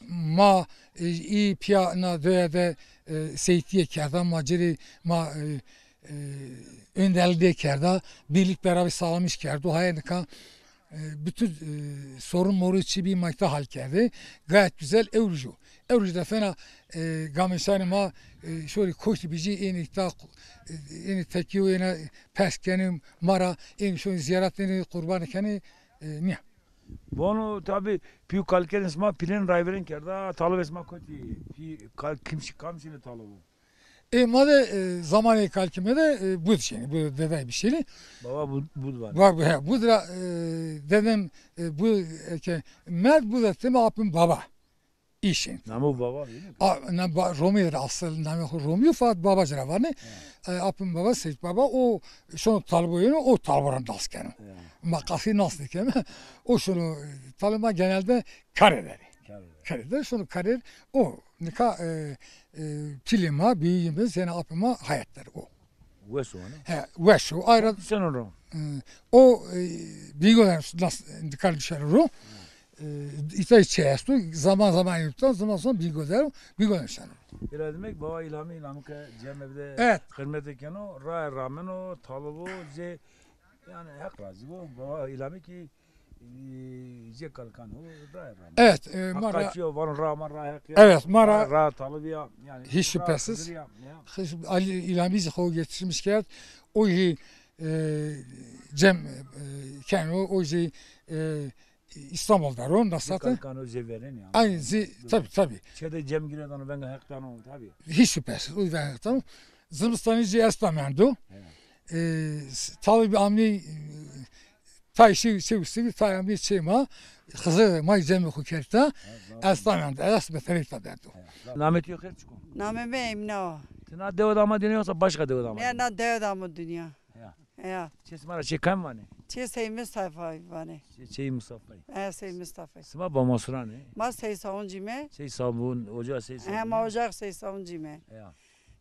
Ma, e, î pîya na döye de, e, seyîtîye kerda, ma ci rê ma, e, e, önderliği kerda, birlik beraber sağlamış kerdo. Haya nika, e, bütün, e, sorun moru çi bî ma îta hal kerdê. Gayet güzel, ewro jî. Ewro jî defena, e, gameşanê ma, e, şorî koştî bî jî ênî îta, e, ênî tekîyo, êna pers kenî ma ra, ênî şorî zîyaret, ênî qurbanî kenî, e, nîya. Vano tabi pî û kalikerên sima pîlên rayverên kerda, talibê sima kotî, pî kal-, kim şî, kam şîne talib o? E, ma de, e, zamanê kalikê me de, e, Bud şînî, Bud, dedayê bî şînî. Baba Bud, Bud vanê. Baba, he, Bud ra, e, dedem, e, Bud, e, ke merd, Bud esteme apim Baba. Î şîn. Namê Baba değil mi? A, na ba-, Romî ra asıl namê xo Romî yo, fakat Baba ci ra vanê. He. E, apim Baba, Seyîd Baba, o şono talib o yeno, o talib ra nas keno. He. Ma qasî nas nêkeme. O şono, e, talib ma genelde kare derê. Kerê de şunu karir o. Nika e, e, pîlê ma, bîyî mi, zêna apê ma hayat der o. Wes o ne? He, weş o. Ayra Seno ro? E, o e, Bîngoder nas dikar dişer ro. E, îta çe esto. Zaman zaman yurtta, zaman zaman Bîngoder, Bîngoder şeno. Bira demek baba İlhami, İlhami ke cemevde Evet. Xidmete keno, rae rameno, talibo, ze yani Heq razî bo. Baba İlhami ki e, ze kalkan o, rae rameno. Evet, e, ma ra Haqqaçî yo, vano ra ma ra Heq ya. Evet, ma ra Ra, ra talib ya. Yani Hiç ra şüphesiz. Xizir ya, ya. Hiç, Ali İlhami zî xo yetişmiş kerd. O zî e, cem e, keno, o zî e, İstanbul der o, nasıl? Kalkan o zî veren ya. Aynı zî, tabii, tabii. Çede cem gire dano, venga Heq dano, tabii. Hiç şüphesiz, o yüzden Heq dano. Zimistanî zî esta mendo. Evet. E, s- Talib amî e, tay şey, şey, şey, tay amî şey ma, Xizir ma cemê xo kerta, Evet, zaten. Esta mendo, esta beterî ta derdo. Evet, zaten. Namê tu yo xêr çik o? Namê mi Emine o. Ti na dewe de ama dinya yoksa başka dewe de ama Ne dinya? Na dewe de ama dinya. Ya. Ya. Çê sima ra çê kam vanê? Çê Sey Mustafayî vanê. Çê, çê Mustafayî. E, Sey Mustafayî. Sima Bamasuran ê? Ma Sey Savuncî me. Sey Sabun, ocax Sey Sabun. He, ma ocax Sey Savuncî me. Ya.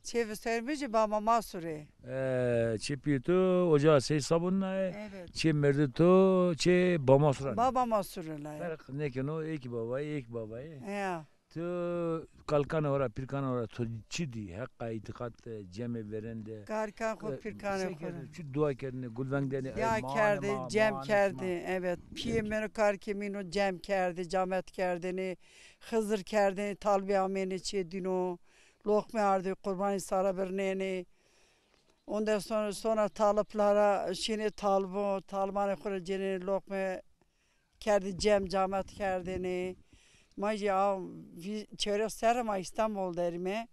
Çê Vister mi jî Baba Masur ê. E, çê pîyê to ocax Sey Sabun na ê. Evet. Çê merdê to çê Bamasuran ê. Baba Masur ê la. Ferq nêkeno, êkî babayê, êkî babayê. Ya. Tu kalkanê xo ra, pîrkanê xo ra to çi dî? Heqa îtîqat de, cemê verên de. Kalkan xo, e, pîrkanê xo ra. Çi dua kerdêne, gulveng dêne, dua kerdê, cem kerdê, evet. Pîyê mi no, kalkê mi no cem kerdê, camet kerdêne, Xizir kerdêne, talbê amêne çê dîno, loqme ardê, qurbanî sara birnêne. Ondan sonra, sonra taliplara şînê talibo, talibanê xo ra cênêne loqme kerdê cem, camet kerdêne. Ma jî a vî-, çewres serre ma Îstanbul derîme.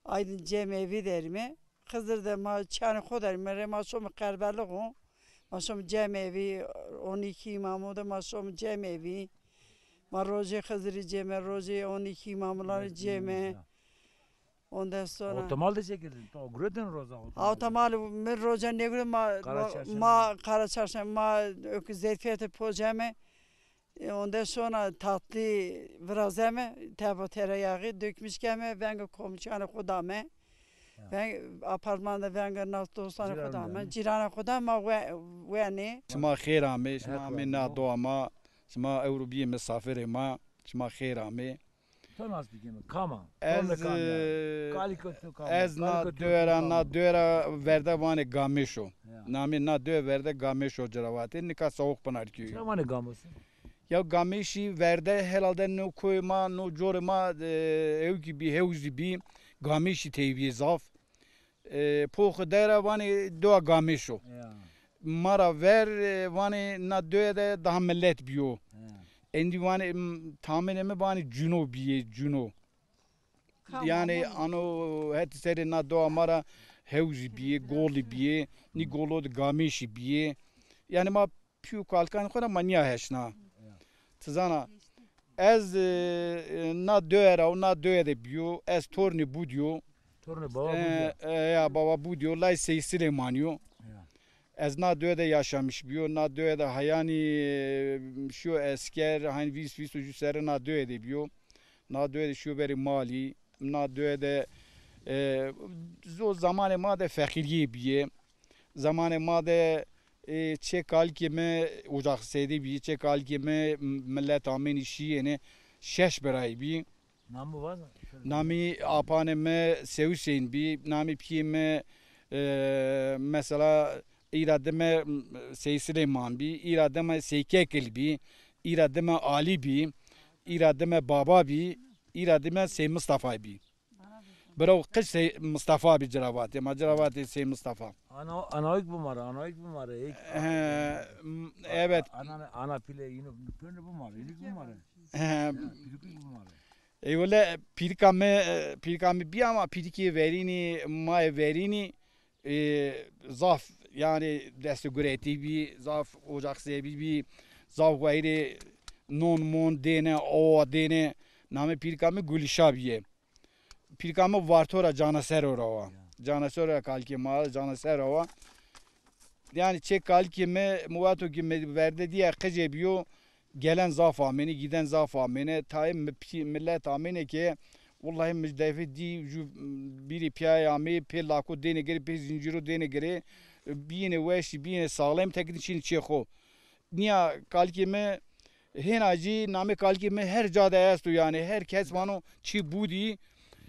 Aydin cem evî derîme. Xizir de ma çîyanê xo derîme. Rê ma şome Qerbelix o. Ma şome cem evî, on iki îmamo de ma şome cem evî. Ma rojê Xizirî cême, rojê on iki îmamolanî cême. Ondan sonra. Awta mal de çekerdin? To guretên roza awta mal? Awta mal mi roca nêguret, ma, Qara ma, Çarşembe. Ma Qara Çarşembe, ma ökü zeyfiyete poceme. E, ondan sonra tatlı virazeme, teba tereyağı dökmüş keme, venge komşanê xo dame. Ya. Veng, apartmanda venge nas dostanê xo dame. Cîranê xo dame, ma we-, wenê. Şima xêr amê, şima amê na dowa ma, şima ewro biyê misafirê ma, şima xêr amê. To nas bikeme, kam a? Ez, tornê kam ya? E, Kalikê to kam a? Ez na dewe ra, na dewe ra verde vanê Gamêşo. Ya. Namê na dewe verde Gamêşo ci ra vatê. Nika Sawuqpınar köyü. Çira vanê Gamêşo? Ya Gamêşî verde helalde no koyê ma, no corê ma, e, hewkî bî, hewzî bî. Gamêşî tey bîyê zaf. E, poxi de ra vanê dewa Gamêşo. Ya. Ma ra ver, e, vanê na dewe de daha millet bîyo. Ya. Endî vanê, m, tahmînê mi vanê cuno bîyê, cuno. Yanî ano hetî serê na dewa ma ra hewzî bîyê, golî bîyê, nî golo de Gamêşî bîyê. Yanî ma pî û kalkanê xo ra ma nîya heşna. Ti zana, ez, e, e, na dewe ra û na dewe de bîyo, ez tornê Budî yo. Tornê baba Budî yo. E, e, ya baba Budî yo, lay Sey Silêmanî yo. Ya. Ez na dewe de yaşamiş bîyo, na dewe de heyanî, e, şîyo esker, heyn vîst, vîst û ju serre na dewe de bîyo. Na dewe de şîyo verê malî, na dewe de, e, o zamanê ma de feqîrîye bîye. Zamanê ma de, e, çê kalikê mi ocax sêde bîye, çê kalikê mi m-, milet amênî şîyêne, şeş birayî bî. Namî vaza? Namî apanê mi Sey Huseyîn bî, namî pîyê mi, e, mesela îra dime, m, Sey Silêman bî, îra dime Sey Kekil bî, îra dime Alî bî, îra dime Baba bî, îra dime Sey Mistefa bî. Bira û qij Sey Mistefa bî ci ra vatê. Ma ci ra vatê Sey Mistefa. Ana, ana ûk bimare, ana ûk bimare. Ê, m, evet. Ana, ana pîle yîno pîrikû bimare, yîno bimare. He. Ya, pîrikû bimare. Ey wele pîrika mi, e, pîrika mi bî ama pîrikê verînî, mayê verînî, e, zaf, yanî destê guretî bî, zaf ocaxzebî bî, zaf wayîrê non mon dêne, awa dêne. Namê pîrika mi Gulîşa bîye. Pîrika mi Varto ra, Canesero ra wa. Canesero ra kalikê ma, Canesero ra wa. Yanî çê kalikê mi, mi wato ki mi verde dîye qijê bîyo, Gelen zaf amêne, giden zaf amêne. Tayê mi-, pî-, milet amêne ke, wellahî mi defê dî ju bîrî pîyayê amê, pê lako dêne girê, pê zincîro dêne girê. Bîyêne weşî, bîyêne saxlem, tekî de çînê çê xo. Nîya kalikê mi, hêna jî namê kalikê mi her ca de esto yanî. Her kes vano çî Bûdî,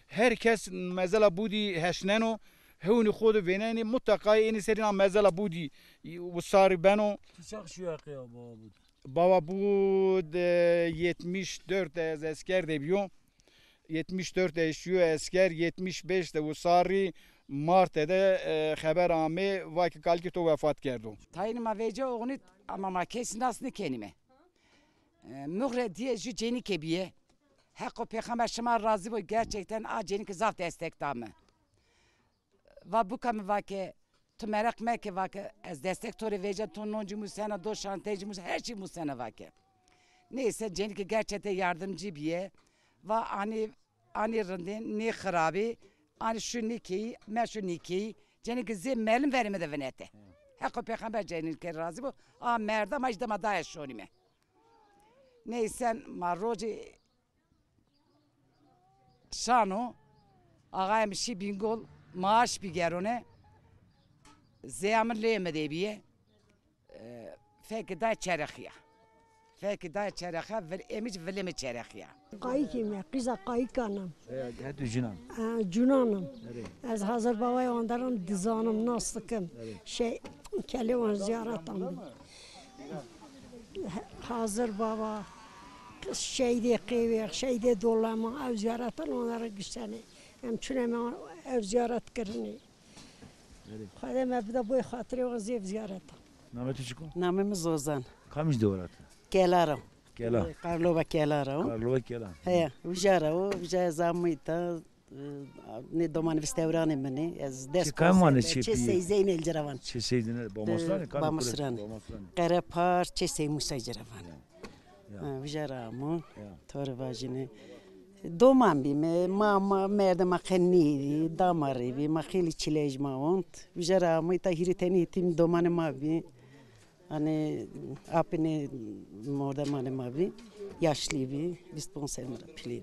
her kes mezela Bûdî heşneno, hewnî xo de vênenê, mutlaka ênê serê na mezela Bûdî wisarî beno. Ti çax şîyo heqê baba Bûd? Baba Bûd, e, yetmiş dört de ez esker de bîyo. Yetmiş dört de şîyo esker, yetmiş beş de wisarî Marte de, e, xeber amê, va ke kalikê to wefat kerdo. Tayînê ma vêce oxnî ama ma kesî nas nêkenîme. E, muxre dîye jû cenîke bîye. Heq û pêxember şima razî bo, gerçekten a cenîke zaf destek da mi. Va buka mi va ke, tu mereq meke va ke, ez destek to rê vêca, to non ci musena, do şantey ci musena, her çî musena va ke. Neyse, cenîke gerçekten yardımcı bîye. Va anî, anî rindî, nî xirabî, anî şu nî keyî, me şu nî keyî. Cenîke zê melim verê mi de vinete. Heq û pêxember cenîke razî bo. A merda ma jî dima daye şonîme. Neyse, ma rocê şano, axayê mi şî Bîngol, maaş bîgerone, zeya mi lê mi de bîye. E, fekî day çerexiya. Fekî day çerexiya, vir êmî ci vilê mi çerexiya. Qayîkê mi, qîza qayîkan im. E, hetû cunan. E, cunan im. Erê. Ez Hazir Bavayê Onderan dizanim, nas dikim. Erê. Şey, kelê wan zîyaretan bî. Hazir Bava, Şehîdê Qêwêx, Şehîdê Dolema, ew zîyaretan onlara giştenê. Em çûne me ew zîyaret kirinê. Erê. Xwedê me bida boy xatirê wan zêf zîyaretan. Namê tu çik o? Namê mi Zozan. Kamij dewe ra ti? Kelara. Kela. Karlova Kelara o. Karlova Kela. Heya, vijara o, vijaya zamî ta, e, nê domanê vistewranê min ê. Ez dest. Çê kam vanê çê pîyê? Çê seyzeyne el cira van. Çê seyzeyne, Bamasranê, e, Bamasranê. Bamasranê. Qerepar, çê Sey Musay cira van. Ya. Ha, vijara amo. Ya. To rê vajîne. Doman bîme, ma, ma merdê ma qe nêdî, dama rê bî, ma xeylî çilej ma ont. Vijara amo, îta hîrê tenî hîtîm domanê ma bî. Hanî apê nê mordemanê ma bî, yaşlî bî, vîst ponc serrî mi ra pîlî bî.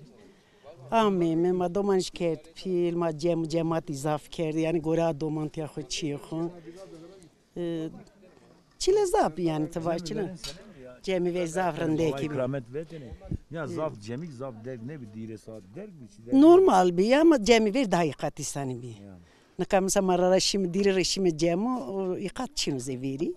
Ameyme, ma domanij kerd pîl, ma cem û cematî zaf kerd, yanî gore a domantîya xo, çîyê xo. E, çile zaf bî yanî, ti vaj çile. Cemî ver zaf rindekî bî. Keramet vetêne. Ya zaf cemîk zaf derg nêbî, dîre saat derg bî, çi derg bî. Normal bî ya, ama cemî ver daha îqat îsanî bî. Ya. Nika mesela ma rara şîme, dîre rê şîme cemo, o îqat çin o zê verî.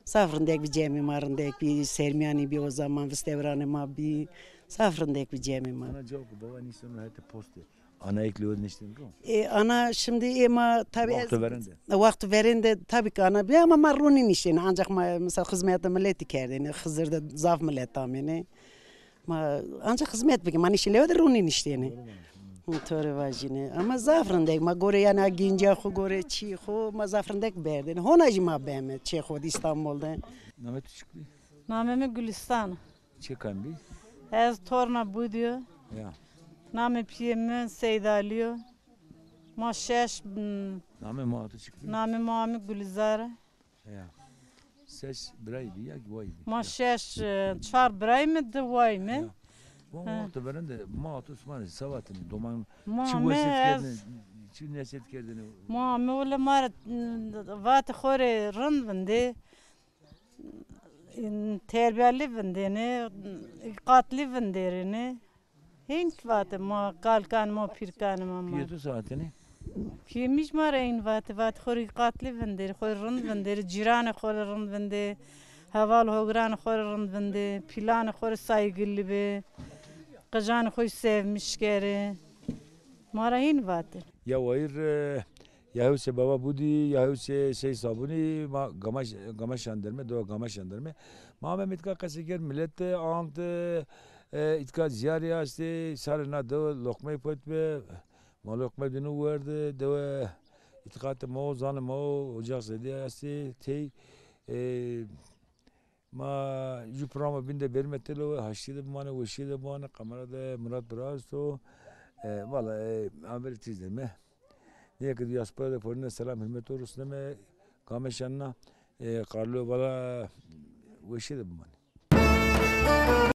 Zaf rindek bî cemê ma, rindek bî, sermîyanî bî o zaman, vistewranê ma bî. Zaf rindek bî cemê ma. Ana cewab baba nîşteno hetê postê. Ana ek lewe nîşteno ko? E, ana şimdi ê ma tabi wexto verên de. Wexto verên de tabi ki ana bî ama ma ronî nîştêne. Ancak ma mesela xizmeta miletî kerdêne. Xizir de zaf milet amêne. Ma ancak xizmet bikî, ma nişî lewe de ronî niştêne. Hı, to rê vajîne. Ama zaf rindek, ma gore yanî a gêncîya xo gore, çî xo, ma zaf rindek berdêne. Hona jî ma beme, çê xo de, Îstanbul de. Namê tu çik bî? Namê mi Gulistan. Çê kam bî? Ez torna Budî yo. Ya. Namê pîyê mi Seydalî yo. Ma şeş, m, namê maa tu çik bî? Namê maa mi Gulîzar e. Ya. Ses birayî bî ya ki wayî bî? Ma şeş, e, çar birayî mi, di wayî mi. Ya. Wan wexto verên de ma tu Osmanî se vatêne, doman çi wesîyet kerdêne, çi nesîhet kerdêne? Ma mi wele ma rê, m, vatê xo rê rind vindê, terbîyelî vindêne, îqatlî vindêrêne. Hên ki vatê ma, kalikanê ma, pîrkanê ma ma. Pîyê tu se vatêne? Pîyê mi jî ma rê hên vatê, vatê xo rê îqatlî vindêrê, xo rê rind vindêrê, cîranê xo rê rind vindê, heval hogiranê xo rê rind vindê, pîlanê xo rê saygilî bê, qijanê xo yî sevmiş kerê. Ma ra hên vatê. Ya wayîr, e, ya hewsê Baba Budî, ya hewsê Sey Sabunî, ma Gamaş, Gamaş Jandarme, dewa Gamaş Jandarme. Ma ame îtka qesê kerd, milet de ant, e, îtka zîyarî estê, sarê na dewe loqmeyê pot be, ma loqme dîno werde, dewe îtîqatê ma o, zanê ma o, ocaq zêdî estê, tey, e, Ma ju programa bîn de berîme têlewe, haştî de bimane, weşîye de bimane, kamera de Murat Bira esto. E, vala, e, averê tîz de me. Nîya ke diaspora de forîne selam hurmeto rusneme, Gameşanna, e, Karlo vala weşîye de bimane.